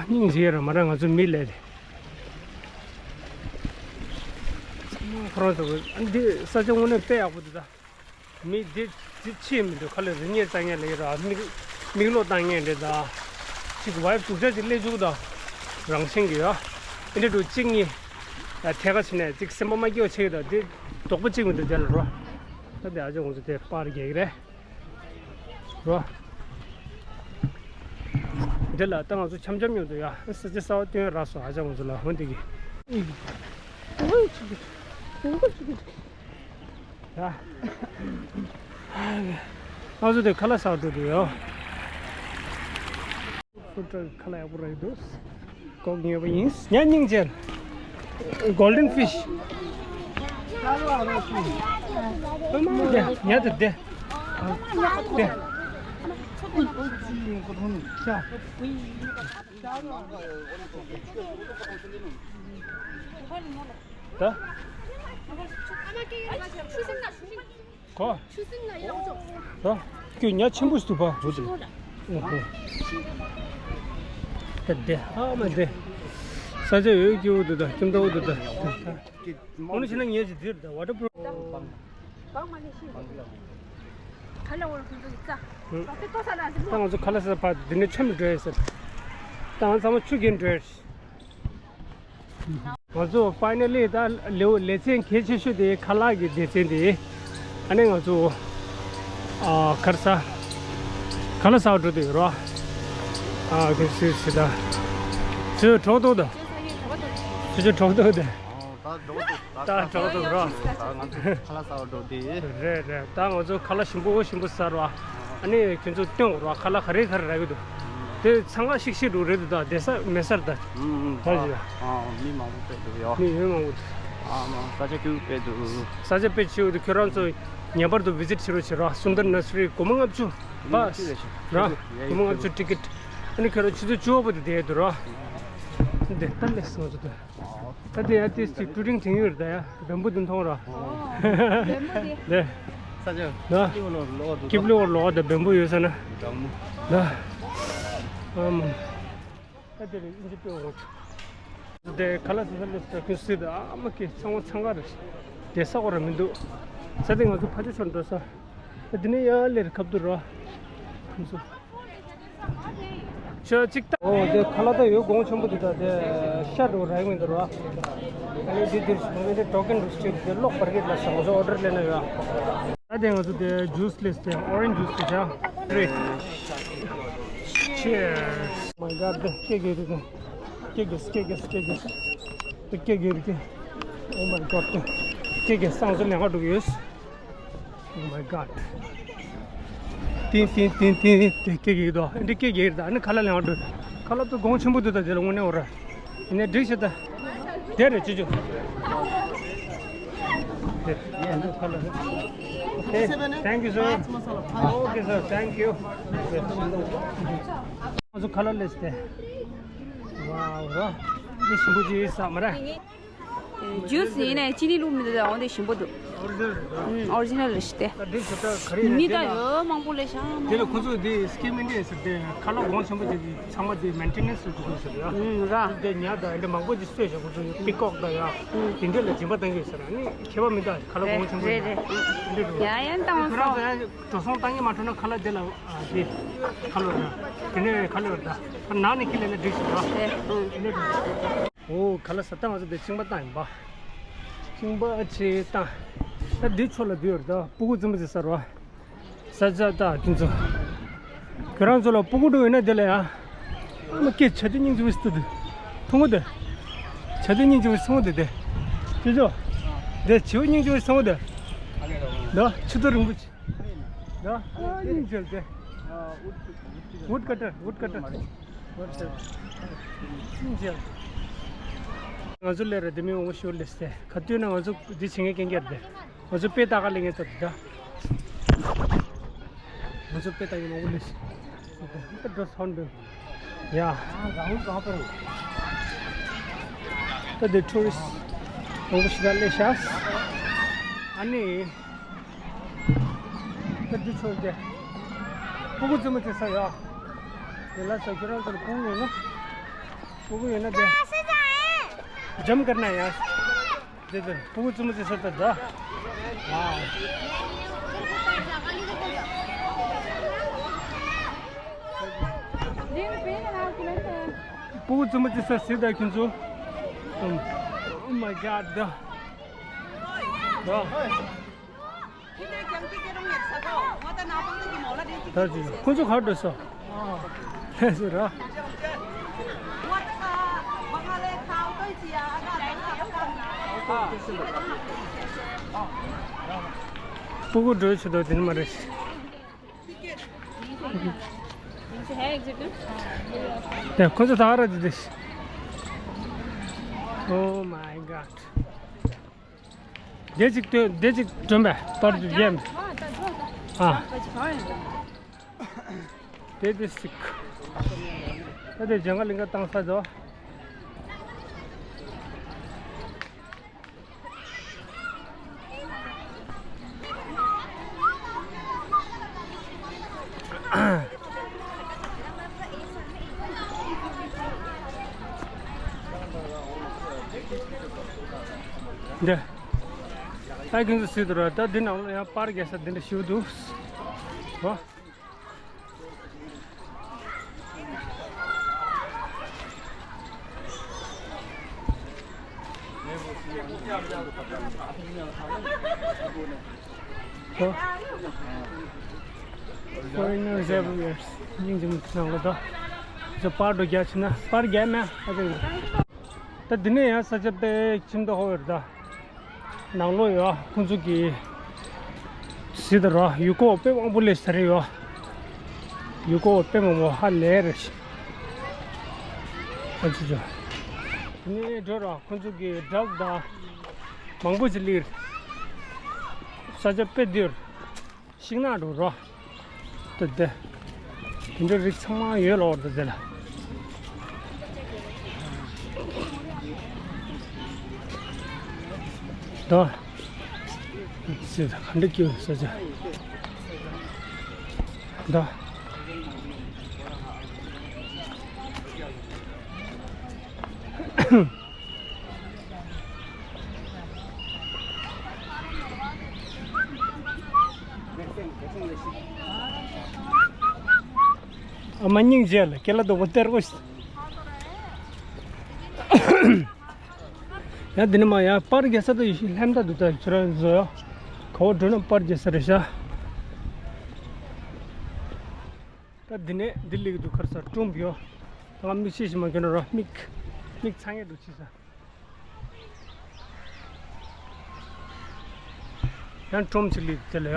སྙིང་རྗེ་ར་མ་ར་ང་ཚོ་མི་ལས་རེད། ཚང་མ་ཁོ་རང་ཚོ་འདི་ས་ཆ་དངོས་གནས་དཔེ་ཡག་པོ་འདུག་ད། མི་འདི་འདི་ཆེས་མི་འདུག་ཁ་ལ་རི་ཉེ་ཙང་ཉེ་ལ་ཡོད་ར་མིག་མིག་ལོག་བཏང་ཉེ་འདྲེ་ད། ཅིག་བའི་དུག་ཆ་ཅིག་སླེབས་བཅུག་ད། རང་བཞིན་གྱི་ཡ། ཨེ་འདྲ་འདུག་གཅིག་གཉིས། ཐད་ཀ་ཕྱིན་ནས་ཅིག་སེམས་པ་མ་སྐྱིད་པ་ཆེ་གི་ད་འདི་རྡོག་པོ་གཅིག་མི་འདུག་དེ་ལ་རོ། ད་དེ་ཨ་ཅག་ང་ཚོ་དེ་པར་རྒྱག་གི་རེད། རོ། འདི་ལ་ད་ང་ཚོ་འཆམ་འཆམ་ཡོང་དུ་ཡ་ས་ཆ་གསར་པ་སྟོན་རག་སོང་ཨ་ཅག་ང་ཚོ་ལ་འོ་འདི་གི། ད། ང་ཚོ་དེ་ཁ་ལག་ཟ་འགྲོ་དུ་ཡོ། ཧྥུཌ་ཊྲག་ཁ་ལག་ཡག་པོ་རག་གི་འདུག་ལྐོག་ཉོས་པ་ཡིན། ཉ་སྙིང་རྗེ། གོལ་ཌེན་ཕིཤ། དེ་ཉ་དེ་དེ། དེ། ད། གོ། ད། ཁྱོད་ཉ་ཆེན་པོ་ཞིག་འདུག་པ། འོ་དེ། ད་དེ་ཨ་མ་དེ། ས་ཆ་འོད་སྐྱིད་པོ་འདུག་ད་ཁྱིམ་ཐོག་འདུག་ད། འོ་ན་བྱས་ན་ངས་ཅིག་འདིར་ད་ཝ་ཊར་པུ་རུབ། ད་ང་ཚོ་ཁ་ལག་ཟ་ཕར་འདི་ནས་ཆུ་མི་འགྲོ་ཡས་ཟེར། ད་ང་ཚང་མ་ཆུ་རྐྱེན་འགྲོ་ཡས། ང་ཚོ་ཕའི་ནལ་ལི་ད་ལེའུ་ལེ་ཚན་གལ་ཆེ་ཤོས་དེ་ཁ་ལག་གི་སྡེ་ཚན་དེ། ཨ་ནི་ང་ཚོ་ཨ་གར་ས་ཁ་ལག་ཟ་བར་འགྲོ་དུས་རོ། ཨ་གི་སི་སི་ད་ཚོས་གྲོགས་ཏོ་ད་ཚོས་ཚོས་གྲོགས་ཏོ་ད། ད་གྲོགས་ཏོ་རོ། ད་ང་ཚོ་ཁ་ལག་ཟ་བར་འགྲོ་དུས། རེད་རེད། ད་ང་ཚོ་ཁ་ལག་ཞིམ་པོ་ཞིམ་པོ་ཟ་རོ། ཨ་ནི་ཁྱོད་ཚོ་སྟོན་རོགས་ཁ་ལག་ག་རེ་ག་རེ་རག་གི་འདུག་དེ་ཚང་ཁ་ཤིག་ཤིག་འགྲོ་རེད་འདུག་ད་བསྡད་ས་མེད་སར་ད། ཨུམ་ཨུམ། ད་ཨ་ཨ་མི་མང་པོ་དཔེ་འདུག་ཡོ། མི་མི་མང་པོ་འདུག་ཨ་མ་ས་ཆ་སྐྱིད་པོ་དཔེ་འདུག་ས་ཆ་དཔེ་སྐྱིད་པོ་འདུག་ཁྱོད་རང་ཚོ་ངེས་པར་དུ་བི་ཛིཊ་བྱེད་རོགས་བྱེད་རོགས། སུན་དར་ནར་སི་རི་སྒོར་མོ་ལྔ་བཅུ་ཨུམ། ད་ཅི་ལས་ཤིག་ར་ཡ་ཡི་སྒོར་མོ་ལྔ་བཅུ་ཊི་ཀེ་ཊི། ཨ་ནི་ཁྱོད་རང་ཆུ་ཚོད་བཅུ་པ་དེ་བསྡད་འདུག་ར། འདི་ད་ལས་སོང་ཚོ་ད། ད་དེ་ཡ་དེ་ཅིག་ཀྲུ་རིང་དྲན་ཡོད་རེད་ད་ཡ། བེམ་པོ་དེ་མཐོང་ར། ཨོ། བེམ་པོ་དེ། དེ། ས་ཆ། ན། ཀིབ་ལི་ཝར་ལོག་འདུག་ཀིབ་ལི་ཝར་ལོག་ད་བེམ་པོ་ཡོད་ས་ན། འགྲམ་མོ། ན། ཨམ། ད་དེ་རེད་ཨིན་ཇི་པེ་འོ། དེ་ཁ་ལག་ཟ་ས་ལེབ་ས་ཁུན་སི་ད་ཨ་མ་ཀེ་ཚང་མ་འཚང་ཁ་རེད། དེ་ས་གོ་ར་མི་འདུག་ས་དེ་ང་ཚོ་ཕ་ཆོ་ཆོར་འགྲོ་ས། ད་དེ་ནས་ཡ་ལེར་ཁབ་ཏུ་ར། ཁུན་སི། ཤ་གཅིག་ད། ཨོ་དེ་ཁ་ལག་ད་ཡོད་གོང་ཆེན་པོ་དེ་ད་དེ་ཤ་འགྲོ་ར་ཡོང་མི་འདུག་ར། ཨ་ནི་དེ་དེ་ཞིག་ནས་ཊོ་ཀན་རུ་སྤྲད་དེ་གློག་བར་གེད་ལ་ཞང་ཞོ་ཨོ་ཌར་ལེན་ན་ཡོད། ད་དེ་ང་ཚོ་དེ་ཇུས་ལེས་དེ་ཨོ་རེན་ཇུས་དེ་ཆ་རེད། Cheers. My God, དེ་ཀེ་ཀེ་རེད་དེ། ཀེ་ཀེ་ཀེ་ཀེ་ཀེ་ཀེ། དེ་ཀེ་ཀེ་རེད་དེ། Oh my God, དེ་ཀེ་ཀེ་སང་སོ་ལེན་ག་འགྲོ་གི་ཡོད། Oh my God. ཏིན་ཏིན་ཏིན་ཏིན་དེ་སྐད་ཀྱི་དོ། འདི་སྐད་ཀྱི་རེད་ད། ཨ་ནི་ཁ་ལག་ལེན་བ་འགྲོ། ཁ་ལག་ཏུ་གོང་ཆེན་པོ་འདུག་ད། དེ་ལ་དངོས་གནས་འོ་ར། ཡིན་ནའི་འགྲིག་ཤག་ད། དེ་རེད་ཅི་ཅུ། དེ་ཡན་དུ་ཁ་ལག་རེད། Okay, thank you, sir. Okay, sir, thank you. ང་ཚོ་ཁ་ལག་ལས་ཏེ། ཝའོ་ར། འདི་ཞིམ་པོ་ཅིག་ཟ་མ་ར། ཇུས་ཡིན་ནའི་ཅི་ནི་བླུགས་མི་འདུག་འོ་འདི་ཞིམ་པོ་འདུག་ཨོ་རི་ཇི་ནལ་རེད། ཨུམ། ཨོ་རི་ཇི་ནལ་རེད་ཤི་སྟེ། ད་འདི་ཞིབ་ཕྲ་ག་རེ་ཡིན་མི་ད་ནས་ཡོད་མང་པོ་ལས་ཤང་། དེ་ལ་ཁོ་ཚོས་འདི་སྐེ་མི་འདྲེས་ཟེར་ཏེ་ཁ་ལག་གོང་ཆེན་པོ་དེ་ཚང་མ་དེ་མེན་ཊེ་ནེན་སི་འགྲོ་དགོས་ཟེར་ཡ། ཨུམ་ར། དེ་ཉ་དང་འདི་མང་པོ་ཅིག་གསོས་བྱ་ཁོ་ཚོས་པི་ཀོག་དང་ཡ། ཨུམ། དེ་འདྲས་ལ་སྦྱིན་པ་བཏང་གི་ཟེར་ཨ་ནི་ཁྱད་པར་མི་འདུག་ཁ་ལག་གོང་ཆེན་པོ་རེད་དེ། རེད་རེད། འདི་འགྲོ། ཡ་ཡ་བཏང་བ་སོང་། ཁྱེད་རང་ཚོ་ཡ་འགྲོ་སོང་བཏང་གི་མ་འགྲོ་ན་ཁ་ལག་དེ་ལ་ཨ་དེ་ཁ་ལོ་ར། དེ་ནས་ཁ་ལོ་ར་ད་ནང་ནས་ཁྱེར་ལེན་ན་འགྲིག་ཟེར་ར། རེད། ཨུམ། དེ་འདྲས་འགྲོ། ཨོ་ཁ་ལག་ཟ་ད་ང་ཚོ་དེ་ཕྱིང་པ་བཏང་ཡིན་པ། ཕྱིང་པ་ཆེ་བཏང་། ད་འདི་ཕྱོགས་ལ་འདི་ཡོད་རེད་ད། སྤུ་གུ་རྫུན་མ་ཟེར་ས་རེད་བ། ས་ཆ་ད་ཁྱེད་ཚོ། ཁྱེད་རང་ཚོ་ལ་སྤུ་གུ་འགྲོ་ཡོད་ན་དེ་ལ་ཡ། ཨ་མ་སྐད་བྱ་དེ་སྙིང་རྗེ་བོ་ཞིག་ཏུ་དེ། མཐོང་གོ་དེ། བྱ་དེ་སྙིང་རྗེ་བོ་ཞིག་སོང་གོ་དེ་དེ། ཅི་ཅོ། དེ་བྱིའུ་སྙིང་རྗེ་བོ་ཞིག་སོང་གོ་དེ། ད་ཆུ་ཚོད་རིང་པོ་ཅིག་ད་སྙིང་རྗེ་བོ་དེ། Wood cutter, wood cutter. ང་ཚོ་ལས་ར་དེ་མི་འོང་ཤོར་ལས་སེ་ག་དུས་ན་ང་ཚོ་འདི་བྱེད་མཁན་རྐྱང་རྐྱང་རེད། ང་ཚོ་དཔེ་ལྟ་ག་ལས་ངན་ལྟ་འདུག་ད། ང་ཚོ་དཔེ་ལྟ་ཡིན་མང་པོ་ལས་སེ་ད་འགྲོ་སོང་འདུག་ཡ། ད་དེ་ཊུ་རི་སི་མང་པོ་ཞིག་ག་སླེབས་ཤག་ཨ་ནི། ད་འདི་ཚོ་དེ། སྤུ་གུ་རྫུན་མ་དེ་ས་ཡ། དེ་ལ་ས་ཁྱོད་རང་ཚོར་སྤུ་གུ་ཡོད་ན། སྤུ་གུ་ཡོད་ན་དེ། འཇམ་དཀར་ན་ཡ། དེ་དེ་སྤུ་གུ་རྫུན་མ་དེ་ས་ད་ད། ཨ། སྤུ་གུ་རྫུན་མ་དེ་ས་ཟིག་ད་ཁྱོད་ཚོ། Oh my God ད། ད། ད་ཅི་ཁོང་ཚོ་ག་འགྲོ་སོང་། ལྷས་སུ་ར། སྤུ་གུ་འགྲོ་ཆུ་དོ་དེ་ནི་མ་རེད། དེ་ཁོང་ཚོ་ད་ག་ར་དེ་དེ། Oh my God. དེ་ཅིག་ལྟོས། དེ་ཅིག་སྒྲོན་པས་གཏོར་དུ་རྒྱན། ཨ། དེ་དེ་ཅིག་ད་དེ་ལྗང་ཁ་ལིང་ཁ་བཏང་ས་དོ། འདི། ད་ཁྱེད་ཚོ་གཟིགས་དང་ར། ད་འདི་ནང་ལ་ཡང་པར་རྒྱག་ས་འདི་འདྲ་ཞིག་འདུག་ར། Foreigners everywhere. སྙིང་རྗེ་མོ་ནང་ལ་ད། ཚོ་པར་འགྲོ་རྒྱག་ཕྱིན་ན་པར་རྒྱག་མེད་ཨ་ཅེ། ད་འདི་ནས་ཡང་ས་ཆ་དཔེ་ཁྱིམ་ཐོག་ཧོ་ཡོད་ད། ནང་ལོགས་ཡོད་ཨ། ཁོང་ཚོ་གི་གཟིགས་དང་ར། ཡུལ་སྐོར་དཔེ་མང་པོ་སླེབས་ས་རེད་ཡོད། ཡུལ་སྐོར་དཔེ་མང་པོ་ཧ་ལས་རེད་ཤག་ཨ་ཅེ་ཅོ། དེ་ནས་འགྲོ་ར། ཁོང་ཚོ་གི་ཌག་དང་མང་པོ་ཅིག་སླེབས། ས་ཆ་དཔེ་བདེ་ར། ཤིང་ནགས་འགྲོ་རོགས། ད་དེ། དེ་འདྲ་རིགས་ཚང་མ་ཡོད་ལོ་ད་དེ་ལ། ད། སི་ད་ག་འདྲ་སྐྱིད་ས་ཆ། ད། མ་སྙིང་རྗེ་ལ་སྐེ་ལ་རྡོག་པོ་སྟེར་དགོས། ཡ་འདི་ནས་མ་ཡ་པར་རྒྱག་ས་དུ་ཡོད་ཤི་ལྷམ་ད་དུ་ད་ཁྱོད་རང་བཟོ་ཡ། ག་བ་འགྲོ་ན་པར་རྒྱག་ས་རེད་ཤག་ད་འདི་ནས་འདི་ལེགས་འདུག་ཁར་ས་ཀྲུམ་ཡོད། ད་ང་མིག་ཤེས་ཤི་མ་གྱོན་ན་ར་མིག་མིག་ཚང་ཡས་འདུག་ཆི་ས། ཡང་ཀྲོམ་ཅིག་ལི་དེ་ལ་ཡ།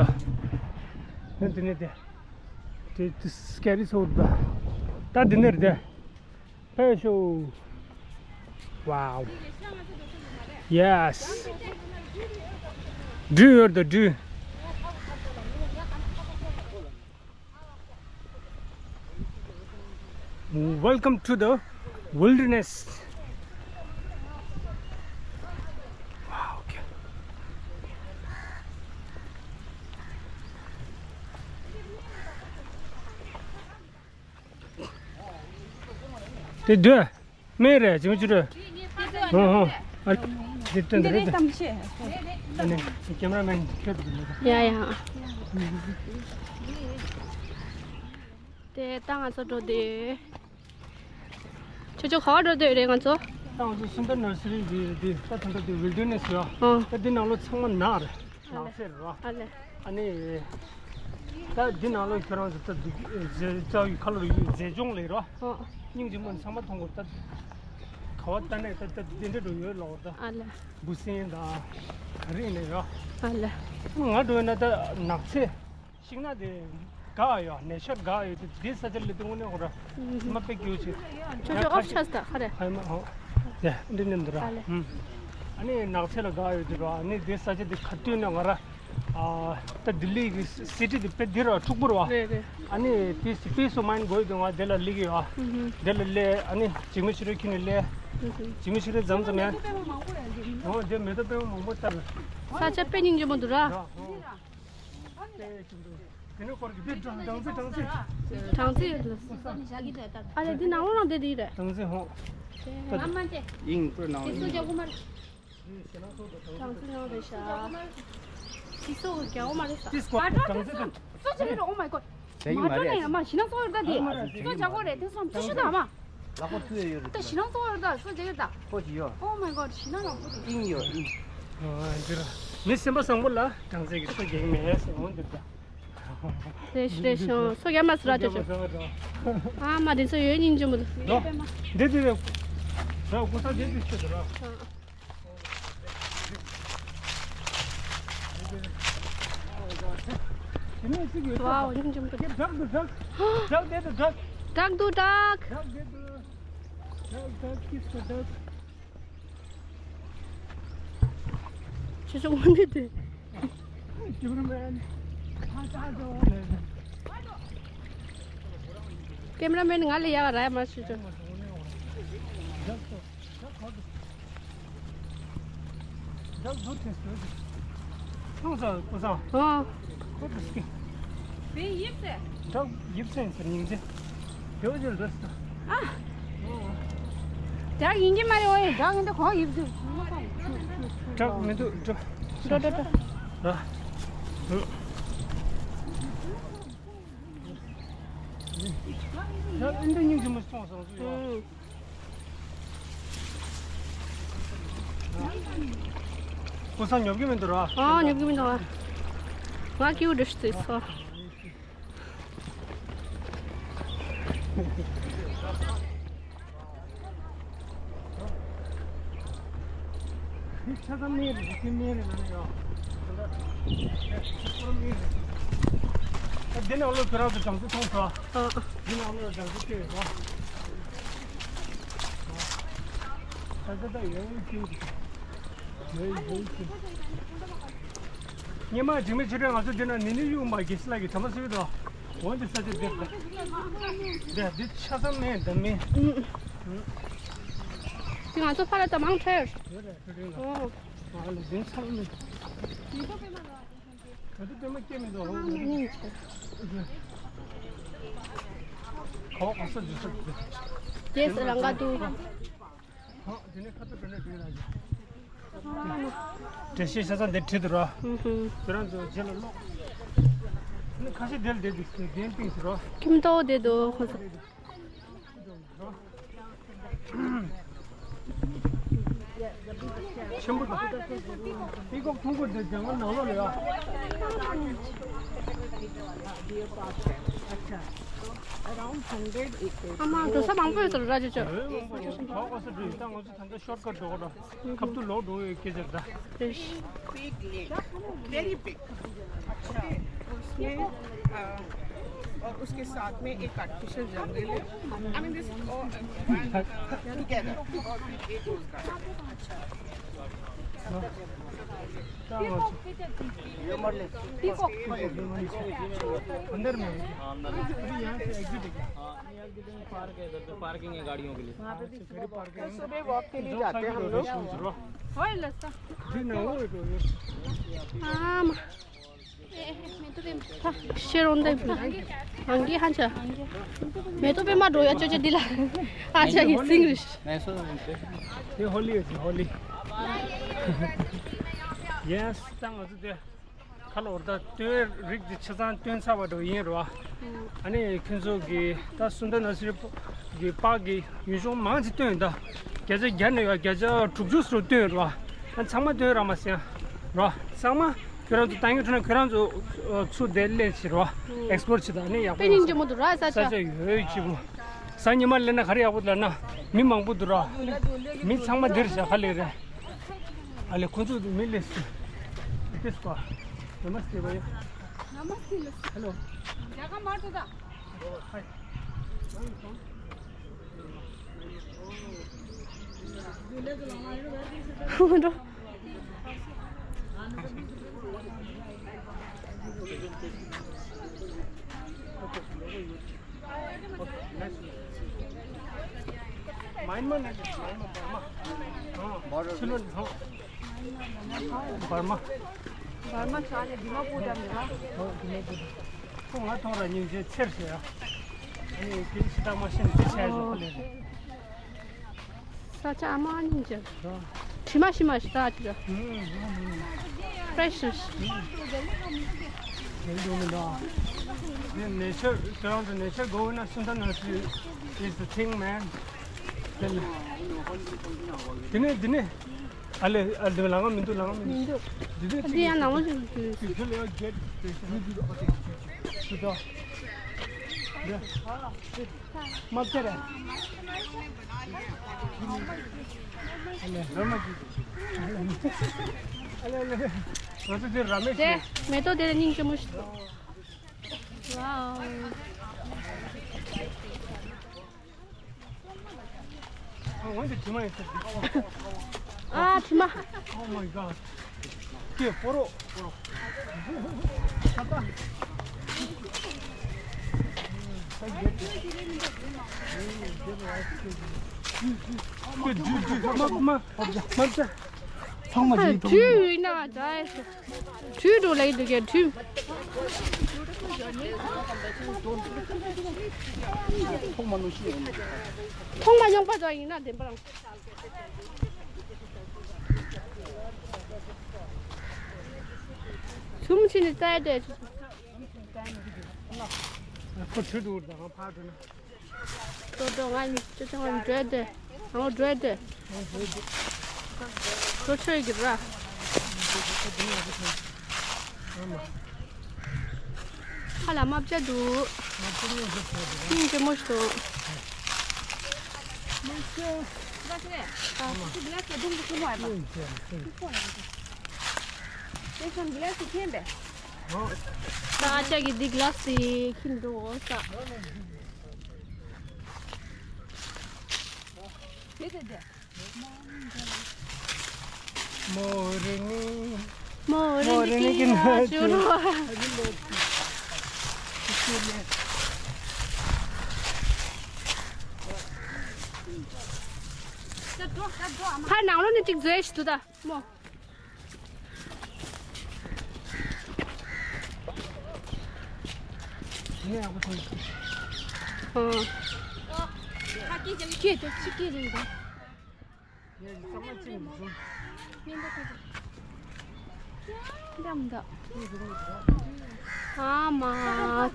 ཡང་དེ་ནས་དེ། དེ་དེ་སྐྱ་རི་ཚོ་ད། ད་དེ་ནས་དེ། ཕེ་ཤོ། Wow. Yes. Do you hear the do? Welcome to the wilderness. Wow, okay. དེ་དུས། སྨན་རེད་ཅིང་ཅུ་རེད། ཧོ་ཧོ། ཨ་དེ་སྟོན་དེ་རེད། ཨ་ནི་ཀེམ་ར་མེན་ཁྱོད་དུ་ཡ་ཡ། དེ་ད་ང་ཚོ་འགྲོ་དེ། ཁྱོད་ཚོ་ག་བ་འགྲོ་དེ་རེད་ང་ཚོ། ད་ང་ཚོ་སུན་དར་ནར་སི་རི་འདི་འདི་ད་ད་ལྟ་འདི་ཝིལ་ཌར་ནེ་སི་ཡོད། ཨོ། ད་འདི་ནང་ལོགས་ཚང་མ་ནགས་རེད། ནགས་ཚལ་རེད་བ། ཨ་ལེ། ཨ་ནི། ད་འདི་ནང་ལོགས་ཁྱོད་རང་ཚོ་ད་འདི་རྫས་རྩ་བའི་ཁ་ལོ་རེད་རྫས་སྦྱོང་ལས་རེད་བ། ཨོ། སྙིང་རྗེ་མོ་ཚང་མ་མཐོང་གོ་ད། ག་བ་ལྟ་ནས་ད་ད་འདི་འདྲ་འགྲོ་ཡོད་ལོག་ད། ཨ་ལེ། འབུ་སྲིན་དང་། ག་རེ་ཡིན་ནས་ཡོད། ཨ་ལེ། ང་འགྲོ་ཡོད་ན་ད་ནགས་ཚལ། ཤིང་ནགས་དེ་འགག་ཡོད་ནས་ཤར་འགག་ཡོད་དེ་དེ་ས་ཆ་ལ་དེ་དངོས་གནས་ཁོ་ར་མ་དཔེ་སྐྱོ་ཆེ། ཁྱོད་ཁ་ཤས་ད་ཁ་རེ། ཧ་མ་ཧོ། དེ་འདི་ནེམ་དུ་ར། ཨ་ལེ། ཨ་ནི་ནགས་ཚལ་ལ་འགག་ཡོད་དེ་ར་ཨ་ནི་དེ་ས་ཆ་དེ་ཁ་ཏོན་ནས་ང་ར། ད་ལྡི་ལི་གི་སི་ཊི་དེ་དཔེ་འདི་ར་འཁྲུག་པོ་ར་བ། རེད་རེད། ཨ་ནི་དེ་སི་པིས་ཨོཕ་མའིན་དགོས་དུས་ང་དེ་ལ་སླེབས་ཀྱི་ཡོད། དེ་ལ་སླེབས་ཨ་ནི་འཇིགས་མེད་ཕྱི་རོལ་ཁྱོན་ནས་སླེབས། འཇིགས་མེད་ཕྱི་རོལ་མཚམས་མཚམས་ཡང་། འོ་དེ་མེ་ཏོག་པད་མ་མང་པོ་ལྟར། ས་ཆ་དཔེ་སྙིང་རྗེ་མོ་འདུག་ར། དེ་ནས་སྐོར་གྱི་དེ་སྦྲང་རྩི་སྦྲང་རྩི། སྦྲང་རྩི་ཡོད་འདུག་ཨ་ལས་འདི་ནང་ལོགས་ལ་བསྡད་དེ་ཡིན་རེད། སྦྲང་རྩི་ཧོ། དེ་ཨིན་པུར་ནང་ལ་ཡིན། སྦྲང་རྩི་ནང་རེད་ཤག་དེ་སོ་གི་རྒྱ་འོ་མ་རེད་ཤག་དེ་སྐོར་སྦྲང་རྩི་དང་། སོ་ཅི་རེད། Oh my god། མ་འགྲོ་ན་ཡང་མ་ཞི་ན་སོ་ཡོད་ད་དེ། སོ་ཇ་གོ་རེད་དེ་སོ་ཐུ་ཤུ་ད་མ། ལག་པ་ཐུ་ཡོད་ཡོད་རེད། ད་ཞི་ན་སོ་ཡོད་ད་སོ་ཇ་ཡོད་ད། ཁོ་ཅི་ཡོད། Oh my god། ཞི་ན་ལག་པ་ཐུ། ཨིན་ཡོད་ཨིན། ཨ་འདིར་མི་སེམས་པ་བཟང་པོ་ལ་སྦྲང་རྩི་གི་སོ་རྒྱག་མེད་ཟེར་འོང་འདིར་ད། རེད་རེད་ཤོང་སོ་རྒྱག་མ་སི་ར་ཅོ་ཅོ། ཨ་མ་དེ་ཚོ་ཡོད་སྙིང་རྗེ་མོ་འདུག་འདི་འདི་རེད། ད་ཀོ་ས་འདི་འདི་ཆེ་འདུག་ར། Wow, སྙིང་རྗེ་མོ་འདུག་བྲག་འདུག་བྲག་བྲག་དེ་འདུག་བྲག་བྲག་འདུག་བྲག་བྲག་དེ་འདུག་བྲག་བྲག་ཁྱི་སོ་བྲག་ཁྱི་སོ་དངོས་གནས་དེ། ཀེམ་ར་མེན་ང་ལ་ཡག་ར་ཡ་མ་ཤི་ཅོ། བྲག་རྡོ་ཐེ་སོ། ཁོང་ཚ་ཁོ་ཚ། ཨ། ཁོ་དུ་སྐྱེ། བའི་ཡིབ་སེ། བྲག་ཡིབ་སེ་ཟེར་སྙིང་རྗེ། དེ་བ་ཅིར་འདུག་སེ། ཨ། བྲག་ཡིན་གྱི་མ་རེད་ཨོ་ཡེ་བྲག་ཡིན་དུ་ཁོང་ཡིབ་དུ། བྲག་མི་འདུག་འགྲོ། འགྲོ་འགྲོ་འགྲོ། ར། བྲག་ཨིན་དུ་སྙིང་རྗེ་མོ་སོང་སོང་སུ་ཡོད། ཀུ་སང་ཉོབ་ཀྱི་མི་འདུག་ར། ཨ་ཉོབ་ཀྱི་མི་འདུག་ཨ། ང་ཀིའུ་འདྲི་ཤི་ཚེ་སོ། འདི་ཆ་ཚང་སྨན་རེད། འདི་སྨན་རེད་ལ་ནི་ཡོད། འདི་ནང་ལོགས་ཁྱོད་རང་ཚོ་སྦྲང་རྩི་འཐུང་ཐུབ། འདི་ནང་ལོགས་སྦྲང་རྩི་སྤྲད་ཡོད། ད་ལྟ་ད་ཡོད་ཀྱི་ཡོད་ཀྱི། སྙེ་མ་འཇིགས་མེད་ཆོས་སྒྲོན། ང་ཚོ་འདི་ན་ནི་ནི་གཡུག་མ་གེ་སི་ལ་གི་དམ་པ་སུ་ཡོད་དོ། འོན་ཏེ་ས་ཆ་འདིར་འདི་འདི་ཆ་ཚང་མེད་འདི་མེད། དེ་ང་ཚོ་ཕ་ལ་ད་མང་ཁྲེར། ཡོད་རེད་ཁྲེར་རེད། ཨོ། ང་ལ་འདི་ཆ་ཚང་མེད། ག་དུས་དེ་མ་སྐྱེ་མི་འདུག་ཨ་མ་ནི་ཆེ། ཁོ་ག་ས་འཇུ་ས་འདི། རྒྱས་སུ་རང་ག་དུ། ཨ། དེ་ནས་ཁ་ཐུག་འགྲོ་ནས་དེ་ལ་ཡོད། འགྲེལ་བཤད་ཤ་ཚ་འདི་བྲིས་འདུག་ར། ཧུམ་ཧུམ། ཁྱོད་རང་ཚོ་རྗེས་ལ་ཀློག་ཁ་ཤས་དེར་བསྡད་འདུག་ཟེར། རྒན་པིང་ཟེར་རོ། ཁྱིམ་ཐོག་བསྡད་འདུག་ཁོ་ཚོ། ཆེན་པོ་དང་། ཨི་ཀོག་ཐུང་པོ་དེ་ལྗང་ཁུ་ནང་ལོགས་ལ་ཡོད། ཨ་མ་འགྲོ་ས་མང་པོ་ཡོད་ཟེར་ར་ཅོ་ཅོ། ཨོ་ཨོ་ས་འགྲོ་ཡིན། ད་ང་ཚོ་ད་ལྟ་ཤོར་ཀ་འགྲོ་གི་འགྲོ། ཁབ་ཏུ་ལོག་འགྲོ་བའི་སྐད་ཆ་རེད་ད། Big lake, very big. उसमें, अ, और उसके साथ में एक आर्टिफिशियल जंगल है। I mean, this is all together. और फिर एक रोज गार्डन। अंदर में है। अभी यहाँ से एग्जिट है क्या? पार्क है, इधर पे पार्किंग है गाड़ियों के लिए। वहाँ पे भी सुबह वॉक के लिए जाते हैं हम लोग। हाँ। ཤེར་འོང་དེ། ཧང་གི་ཧང་ཆ། མེ་ཏོག་པད་མ་འགྲོ་ཡ་ཅོ་ཅོ་འདི་ལ། ཨ་ཅག་གི་སིང་རེད། དེ་ཧོ་ལི་ཡོད་ཅི་ཧོ་ལི། ཡེས། ད་ང་ཚོ་དེ་ཁ་ལོ་ད་སྟོན་རིགས་དེ་ཆ་ཚང་སྟོན་ཚར་བ་འགྲོ་ཡིན་རོ། ཨ་ནི་ཁྱོད་ཚོ་གི་ད་སུན་དར་ནར་སི་རི་གི་པཱག་གི་ཡུལ་ལྗོངས་མང་ཆེ་སྟོན་ད། བརྒྱ་ཆ་བརྒྱ་ནས་ཡ་བརྒྱ་ཆ་དྲུག་ཅུ་ཙམ་སྟོན་རོ། ཨ་ཚང་མ་སྟོན་ར་མ་ཟེར་རོ། ཚང་མ། ཁྱོད་རང་ཚོ་ཏང་ཡོད་ཁྲོད་ན་ཁྱོད་རང་ཚོ་ཚུར་དེ་ལེན་བྱེད་རོགས། ཨེགས་པོར་བྱེད་དང་ནི་ཡག་པོ་དཔེ་སྙིང་རྗེ་མོ་འདུག་ར་ས་ཆ། ས་ཆ་ཡོད་ཅི་མོ། ས་ཉི་མ་ལེན་ན་ག་རེ་ཡག་པོ་ལབ་ན་མི་མང་པོ་འདུག་ར། མི་ཚང་མ་འདིར་བཞག་ག་ལེ་རེད། ཨ་ལེ་ཁོ་ཚོ་མི་ལེ་སི། དེ་སྐོ། Namaste bhaiya. नमस्ते। हेलो। जगह मार दो। འགྲོ། མཱན་མཱ་ནས། མཱན་མཱ། བར་མ། ཨ། ཕྱི་ལོ་ནས། བར་མ། བར་མ་ཆ་ནས་དི་མ་པུར་དང་འདྲ། ཨོ་དི་མ་པུར། ཁོ་ང་ཐོང་ར་སྙིང་རྗེ་ཆེར་ཟེར་ཡ། ཨ་ནི་དེ་ཕྱི་ཐག་མ་ཤེས་ནས་དེ་བྱས་བཞག་ལེ་རེད། ས་ཆ་ཨ་མ་སྙིང་རྗེ། དྲི་མ་ཤི་མ་ཤི་ད་ཅི་ར། Precious. དེ་འདུག་མི་འདུག་ཨ། དེ་ནེ་ཆར་ཁྱོད་རང་ཚོ་ནེ་ཆར་དགོས་ན་སུན་དར་ནར་སི་རི་is the thing man. དེ་ནས་དེ་ནས། ཨ་ལེ་ཨ་ལེ་ལང་མི་འདུག་ལང་མི་འདུག་འདི་ཚོ་འདི་ཡང་ནང་ལོགས་ཤིག་འདུག་དེ་ཚོ་ལ་ཡང་རྒྱལ་དེ་ཚོ་ལ་ཡང་རྒྱལ་དེ་ཚོ་ལ་ཡང་རྒྱལ། མ་བྱས་རེད། ཨ་ལེ་ར་མ་ཅི། ཨ་ལེ་ཨ་ལེ། ང་ཚོ་དེ་ར་མེད་དེ་ཤི། མེ་ཏོག་དེ་ལ་སྙིང་རྗེ་མོ་ཞིག་འདུག Wow. ཨ་འོན་ཏེ་དྲི་མ་ཡིན་ཟེར། ཨ་དྲི་མ། Oh my god. ཀྱེ་ཕོ་རོ། ཕོ་རོ། ཁ་ཏ། ཚང་མ་ཨ་ཡིན་དུས་ཡིན་ན་ད། དུས་འགྲོ་ལེགས་འདུག་གས་དུས། ཐོག་མ་ནུ་ཤི་ཡོང་། ཐོག་མ་ཡོང་པ་ཙམ་ཡིན་ན་བདེན་པ་རང་། ཚུམ་ཕྱིན་ནས་བཙལ་ཏེ། ཁོ་ཁྲིད་འགྲོ་དང་ཕར་འགྲོ་ན། ཏོ་ཏོ་ང་ནི་ཅོ་ཅོ་ང་ནི་འགྲོ་ཡ་དེ། ང་འགྲོ་ཡ་དེ། ཏོ་ཆོས་ཀྱི་ར། ཁ་ལ་དམར་བྱ་འདུག་སྙིང་རྗེ་མོ་ཞིག་འདུག་ད་ཨ་ཅག་གིས་འདི་གི་ལ་སི་ཁྱིམ་འགྲོ་འོ་ས། མོ་རེ་ནི། མོ་རེ་ནི་ཀི་ན་ཅུ་རོ། ཕར་ནང་ལོགས་ནས་གཅིག་བཟོས་ཤིག་ཏུ་ད་མོ། ཨ། ཁྱེད་དེ་ཅི་སྐད་རེད་འདུག་ངས་ཚང་མ་ཅིག་མི་འཛུམ། འདམ་ད། ཨ་མ།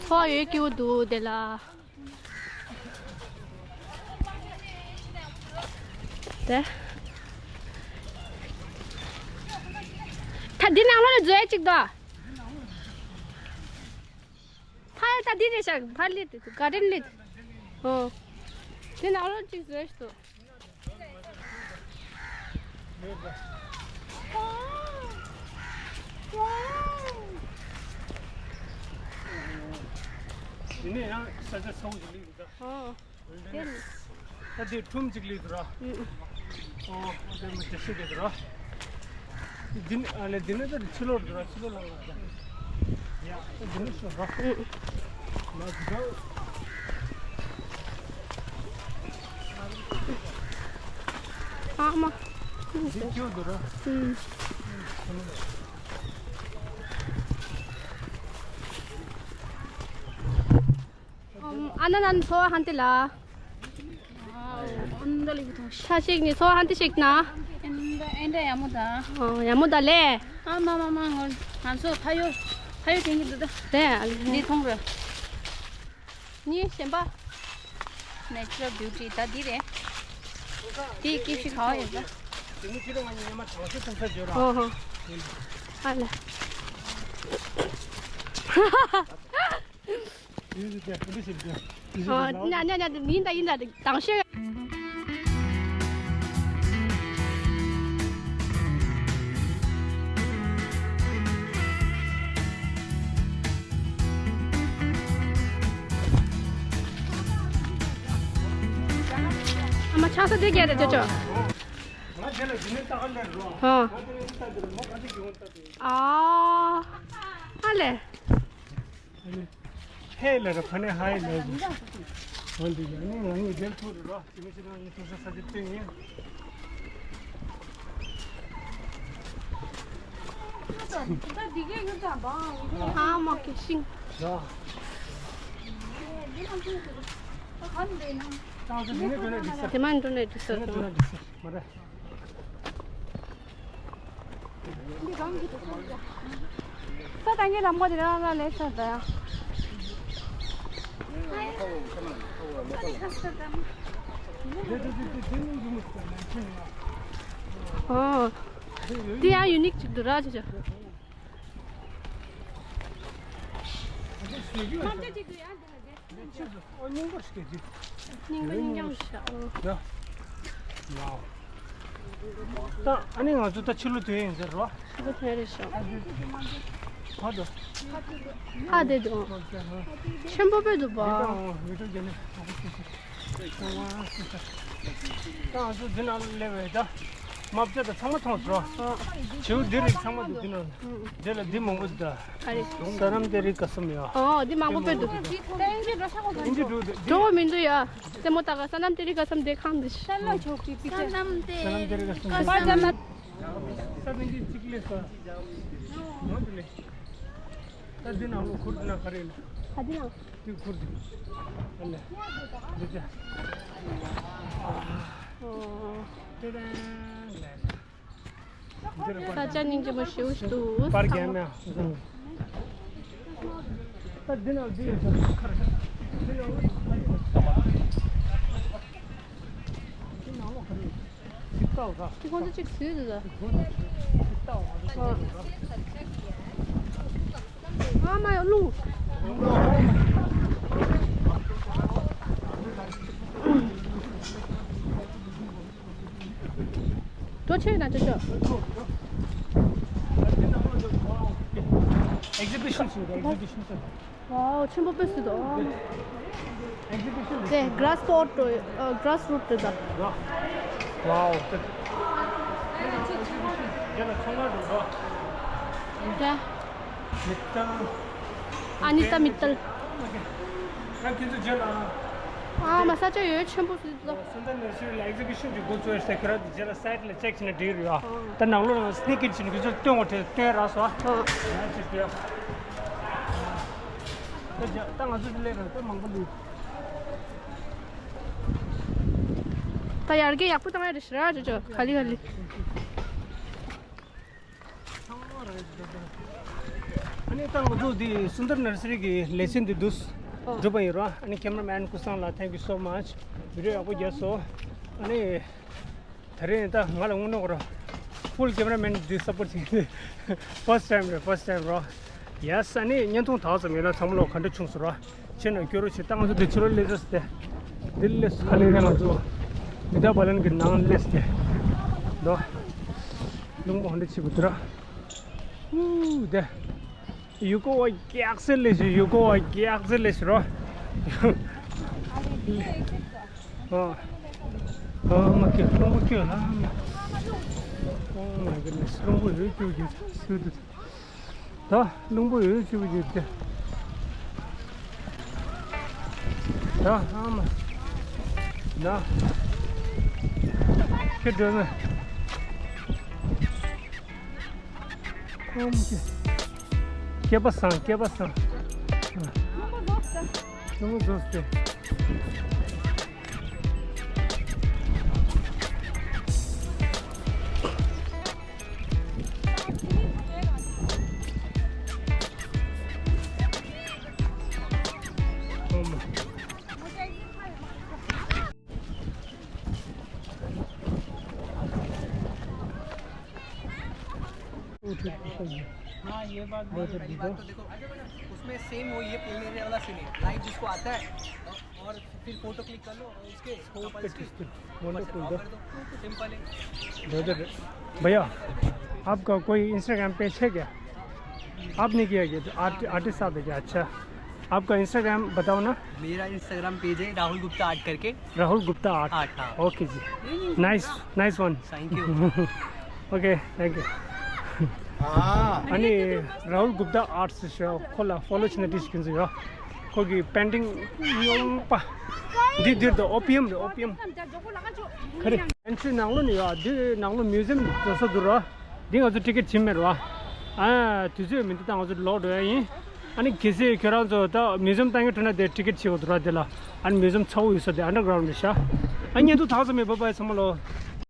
ཚོགས་ཡོད་སྐྱིད་པོ་འདུག་དེ་ལ། དེ། ད་འདི་ནང་ལོགས་ལ་འཛུལ་ཡ་གཅིག་དང་། ཕ་ཡ་ད་འདི་རེད་ཤག་ཕར་སླེབས་དུས་ག་ཌེན་སླེབས། ཨོ། འདི་ནང་ལོགས་གཅིག་འཛུལ་ཡ་ཞིག་འདུག་དེ་ནས་ཡང་ས་ཆ་ཚ་པོ་ཞིག་སླེབས་འདུག་ད། ཨོ། དེ་ནི། ད་དེ་ཁྲོམ་གཅིག་སླེབས་འདུག་ར། ཨུ། ཨོ། དེ་མི་དེ་ཤི་དེ་འདུག་ར། དེ་ནི་ཨ་ནི་དེ་ནི་ད་ཕྱི་ལོགས་འདུག་ར། ཕྱི་ལོགས་ལ་ལ་ད། ཡ། ད་དེ་ནི་ཤོར་ར། ཨུ། ལ་དེ་ད། ཨ་མ། དེ་ཁྱོད་འདུག་ར། ཨུ། ཨ་ནན་ཨན་སོ་ཧན་ཏི་ལ། ཨ་ནན་ད་ལི་བུ་ཐོང་ཤ་ཞིག་ནི་སོ་ཧན་ཏི་ཞིག་ན། ཨེན་ད་ཨེན་ད་ཡ་མོ་ད། ཨ་ཡ་མོ་ད་ལེ། ཨ་མ་མ་མ་ང་ང་ཚོ་ཕ་ཡོ་ཕ་ཡོ་དེང་གི་འདུག་ད། དེ་ཨ་ལི་འདི་ཐོང་ར། ནི་གཞན་པ། Natural beauty ད་འདི་རེད། དེའི་སྐྱིད་ཤི་ག་བ་ཡོད་ད། དེ་ནི་ཁྱེད་རང་ང་གཉིས་ཉི་མ་གྲང་ཤོས་ཐོང་ས་བརྗོད་ར། ཨོ་ཧོ། ཨ་ལ། ཨོ། ཉ་ཉ་ཉ་ཡིན་ད་ཡིན་ད་དང་ཤོས། ཨ་མ་ཆགས་ས་དེ་ག་རེ་ཅོ་ཅོ། ང་དེ་ལ་དེ་ནས་ལྟ་ག་ལེར་རོ། ཧོ། ང་དེ་ནས་ལྟ་དེ་རོ། མོ་ག་དེ་གི་འོང་ལྟ་དེ། ཨ། ཨ་ལེ། ཧེ་ལ་ར་ཕ་ནས་ཧའི་ལ། འོན་ཏེ་ཡང་ནི་ང་གཉིས་འབྲེལ་ཐུག་རེད་རོ། དེ་མི་ཚེ་རང་གཉིས་ཐུག་ས་ས་ཅིག་སྟོན་ཡིན། ཨ་མ་ཀེ་ཤིང་། ར། ཏང་ས་དེ་ནས་འགྲོ་ནས་འགྲིག་ས། དེ་མ་འགྲོ་ནས་འགྲིག་ས། དེ་ནས་འགྲོ་ནས་འགྲིག་ས་མ་རེད། ས་དང་གི་ལམ་ཁ་དེ་རང་ལ་ལས་ས་ད་ཡ། ཨོ། འདི་ཡང་ཡུ་ནིག་ཅིག་འདུག་ར་ཅོ་ཅོ། མ་འདྲ་ཅིག་འདུག་ཡ། འདི་ལ་འདི། ཨོ་སྙིང་པོ་ཞིག་གི། སྙིང་པོ་སྙིང་རྐྱང་ཞིག་ཨོ། ཡ། ཝའོ། ད་ཨ་ནི་ང་ཚོ་ད་ཕྱི་ལོགས་ཐོན་ཡིན་ཟེར་རོ། ཕྱི་ལོགས་ཐོན་རེད་ཤག་ཨ་དེ། ཧ་དོ། ཧ་དེ་དོ། ཆེན་པོ་དཔེ་འདུག་པ། མི་ཀྲོ་རྒྱ་ནི། ད་ང་ཚོ་འདི་ནང་ལ་སླེབས་པའི་ད། མ་བཅད་ད་ཚང་མ་མཐོང་སོང་། བྱིའུ་འདི་རིགས་ཚང་མ་འདུག་འདི་ནང་། འདི་ལ་འདི་མང་པོ་འདུག་ད། ཨ་རེ། ས་ནམ་དེ་རིགས་ག་སམ་ཡ། ཨོ་འདི་མང་པོ་དཔེ་འདུག་ཨིན་ཇི་འགྲོ་འདུག་འགྲོ་མི་འདུག་ཡ། རྩེད་མོ་ལྟ་ག་ས་ནམ་དེ་རིགས་ག་སམ་དེ་ཁང་འདི་ཤ་ལ་ཆོག་པི་པི་ས་ནམ་དེ་ས་ནམ་དེ་རིགས་ག་སམ་པ་ཅ་མ། ས་ནམ་དེ་གཅིག་ལས་ས། ངོ་དེ་ལས། ད་འདི་ནང་ལོ་ཁུར་འདི་ན་ག་རེ་ལ། ཨ་འདི་ནང་། དེ་ཁུར་འདི། ཨ་ལས། འདི་ཅ། ཨོ། ཏེ་རེ་ལས། ས་ཆ་སྙིང་རྗེ་མོ་ཞེ་པོ་ཞིག་འདུག་པར་རྒྱབ་ན། ད་འདི་ནང་འདི་ཡོད་ས་ཁར། འདི་ནང་ལོ་ཁར་ཡོད། འདི་ནང་ལོ་ཁར་ཡོད། ཅིག་ལྟ་བ། དེ་ཁོང་ཚོ་ཅིག་བཟོས་འདུག་ད། ཅིག་ལྟ་བ། ཨ་མ་ཡ་རླུང་། འགྲོ་ཆེ་ན་ཅོ་ཅོ། Exhibition ཞིག་རེད། Exhibition ཞིག་ཝའོ་ཆེན་པོ་དཔེ་སྲིད་དོ། Exhibition དེ་grass pot དོ། ཨ་grass root དེ་ད། ཝའོ་དེ། དེ་ལ་ཚོང་ཁང་འདུག་རོ། དེ། མི་ཏལ། ཨ་ནི་ད་མི་ཏལ། ཨ་ཁྱེད་ཚོ་རྗེས་ལ། ཨ་མ་ས་ཆ་ཡོད་ཆེན་པོ་སྲིད་དོ། སུ་འདྲ་ནས་ཤུལ་ལ་exhibition གྱི་འགོ་བཙུགས་ཡོད་ས་ཁྱེད་རང་ཚོ་རྗེས་ལ་site ལ་check བྱས་ན་འགྲིག་རེད་ཡ། ད་ནང་ལོགས་ལ་sneak in བྱས་ནས་ཁྱེད་ཚོ་སྟོན་འོ་དེ་སྟོན་རག་སོང་ཨ། ང་ཚོ་སྟོན། ད་རྒྱ་ད་ང་ཚོ་སླེབས་ར་ད་མང་པོ་ལུས། ད་ཡར་རྒྱས་ཡག་པོ་བཏང་ཡ་རེད་ཤི་ར་ཅོ་ཅོ་ག་ལི་ག་ལི། ཚང་མ་ར་ ཨ་ནི་ད་ང་ཚོ་འདི་སུན་དར་ནར་སི་རི་གི་ལེ་ཚན་འདི་འདུག་སེ་ཨོ། འགྲུབ་པ་ཡིན་རོ། ཨ་ནི་ཀེམ་ར་མེན་ཀུ་སང་ལགས། Thank you so much. བི་ཌི་ཡོ་ཡག་པོ་བརྒྱབ་སོང་། ཨ་ནི་ད་རེས་ད་ང་ལ་དངོས་གནས་ཁོ་རང་ཕུལ་ཀེམ་ར་མེན་འདི་སཔོར་ཊི་བྱེད་ཀྱི་འདུག་ཕར་སི་ཊི་ཊའིམ་རེད། ཕར་སི་ཊི་ཊའིམ་རོ། ཡེ་སི། ཨ་ནི་བརྙན་ཐུང་དག་ཙམ་ཡོད་ན་ཚང་མ་ལོ་ག་འདྲ་བྱུང་སོང་རོ། ཕྱི་ནང་སྐྱོ་རུ་ཆེ། ད་ང་ཚོ་འདི་ཕྱི་རུ་སླེབས་ཚར་ཏེ། འདི་སླེབས་སོང་། ཁ་ལེ་རེད། ང་ཚོ་མི་ཏྲ་པ་ལན་གྱི་ནང་སླེབས་ཏེ། འདུག་སེ་རླུང་བུ་འདི་ཆེ་པོ་འདུག་ར། ཨུ་དེ། ཡུལ་སྐོར་བ་རྒྱགས་སེ་སླེབས་ཤག་ཡུལ་སྐོར་བ་རྒྱགས་སེ་སླེབས་ཤག་རོ། ཨ། ཨོ་མ་ཀི། རླུང་བུ་སྐྱོ་ལ་མ། Oh my goodness. རླུང་བུ་ཡོད་སྐྱོ་གི་སུ་དུ། ད་རླུང་བུ་ཡོད་སྐྱོ་གི་དེ། ད་ཨ་མ། ན། ཁྱེད་འགྲོ་ནས། ཨོ་མ་ཀི། སྐེད་པ་བཟང་། སྐེད་པ་བཟང་། རླུང་བུ་རྫོགས་སོང་། རླུང་བུ་རྫོགས་སོང་། हाँ, ये बात भी है। पहली बात तो देखो, उसमें सेम वही है, प्लेन एरिया वाला सीन है। लाइव जिसको आता है और फिर फोटो क्लिक कर लो उसके कपल्स की। Wonderful, सिंपल है। Brother, भैया, आपका कोई Instagram पेज है क्या? आपने किया क्या? आर्ट-, आर्टिस्ट साहब है क्या? अच्छा, आपका Instagram बताओ ना। मेरा Instagram पेज है राहुल गुप्ता आर्ट करके। राहुल गुप्ता आर्ट। आर्ट, हाँ। Okay ji. Nice, nice one. Thank you. Okay, thank you. ཨ་ནི་རཱ་ཧུལ་གུབ་ཏ་ཨར་ཊི་ཟེར་ཞིག་ཡོད། ཁོ་ལ་ཕོ་ལོ་བྱེད་ན་འགྲིག་ཤག་གི་འདུག་ཡོད། ཁོ་གི་པེན་ཊིང་རྙིང་པ། འདི་འདིར་དུ་ཨོ་པི་ཡམ་རེད། ཨོ་པི་ཡམ། ག་རེ། ཨན་ཆུ་ནང་ལོགས་ནས་ཡོད། འདི་ནང་ལོགས་མིའུ་ཟི་ཡམ་བཟོ་ས་འདུག་ར། འདི་ང་ཚོ་ཊི་ཀེ་ཊི་བྱིན་མེད་ར། ཨ། དུས་ཚོད་མི་འདུག་ད་ང་ཚོ་ལོག་འགྲོ་ཡ་ཡིན། ཨ་ནི་གལ་སྲིད་ཁྱོད་རང་ཚོ་ད་མིའུ་ཟི་ཡམ་བཏང་གི་འགྲོ་ན་དེ་ཊི་ཀེ་ཊི་བྱེད་དགོས་འདུག་ར། དེ་ལ་ཨ་ནི་མིའུ་ཟི་ཡམ་ཚ་བོ་ཡོད་ས་དེ་ཨན་ཌར་གྷ་རའུན་ཌི་རེད་ཤག་ཨ། བརྙན་ཐུང་དག་ཙམ་ཡོད། བྷའི་བྷའི་ཚང་མ་ལོ།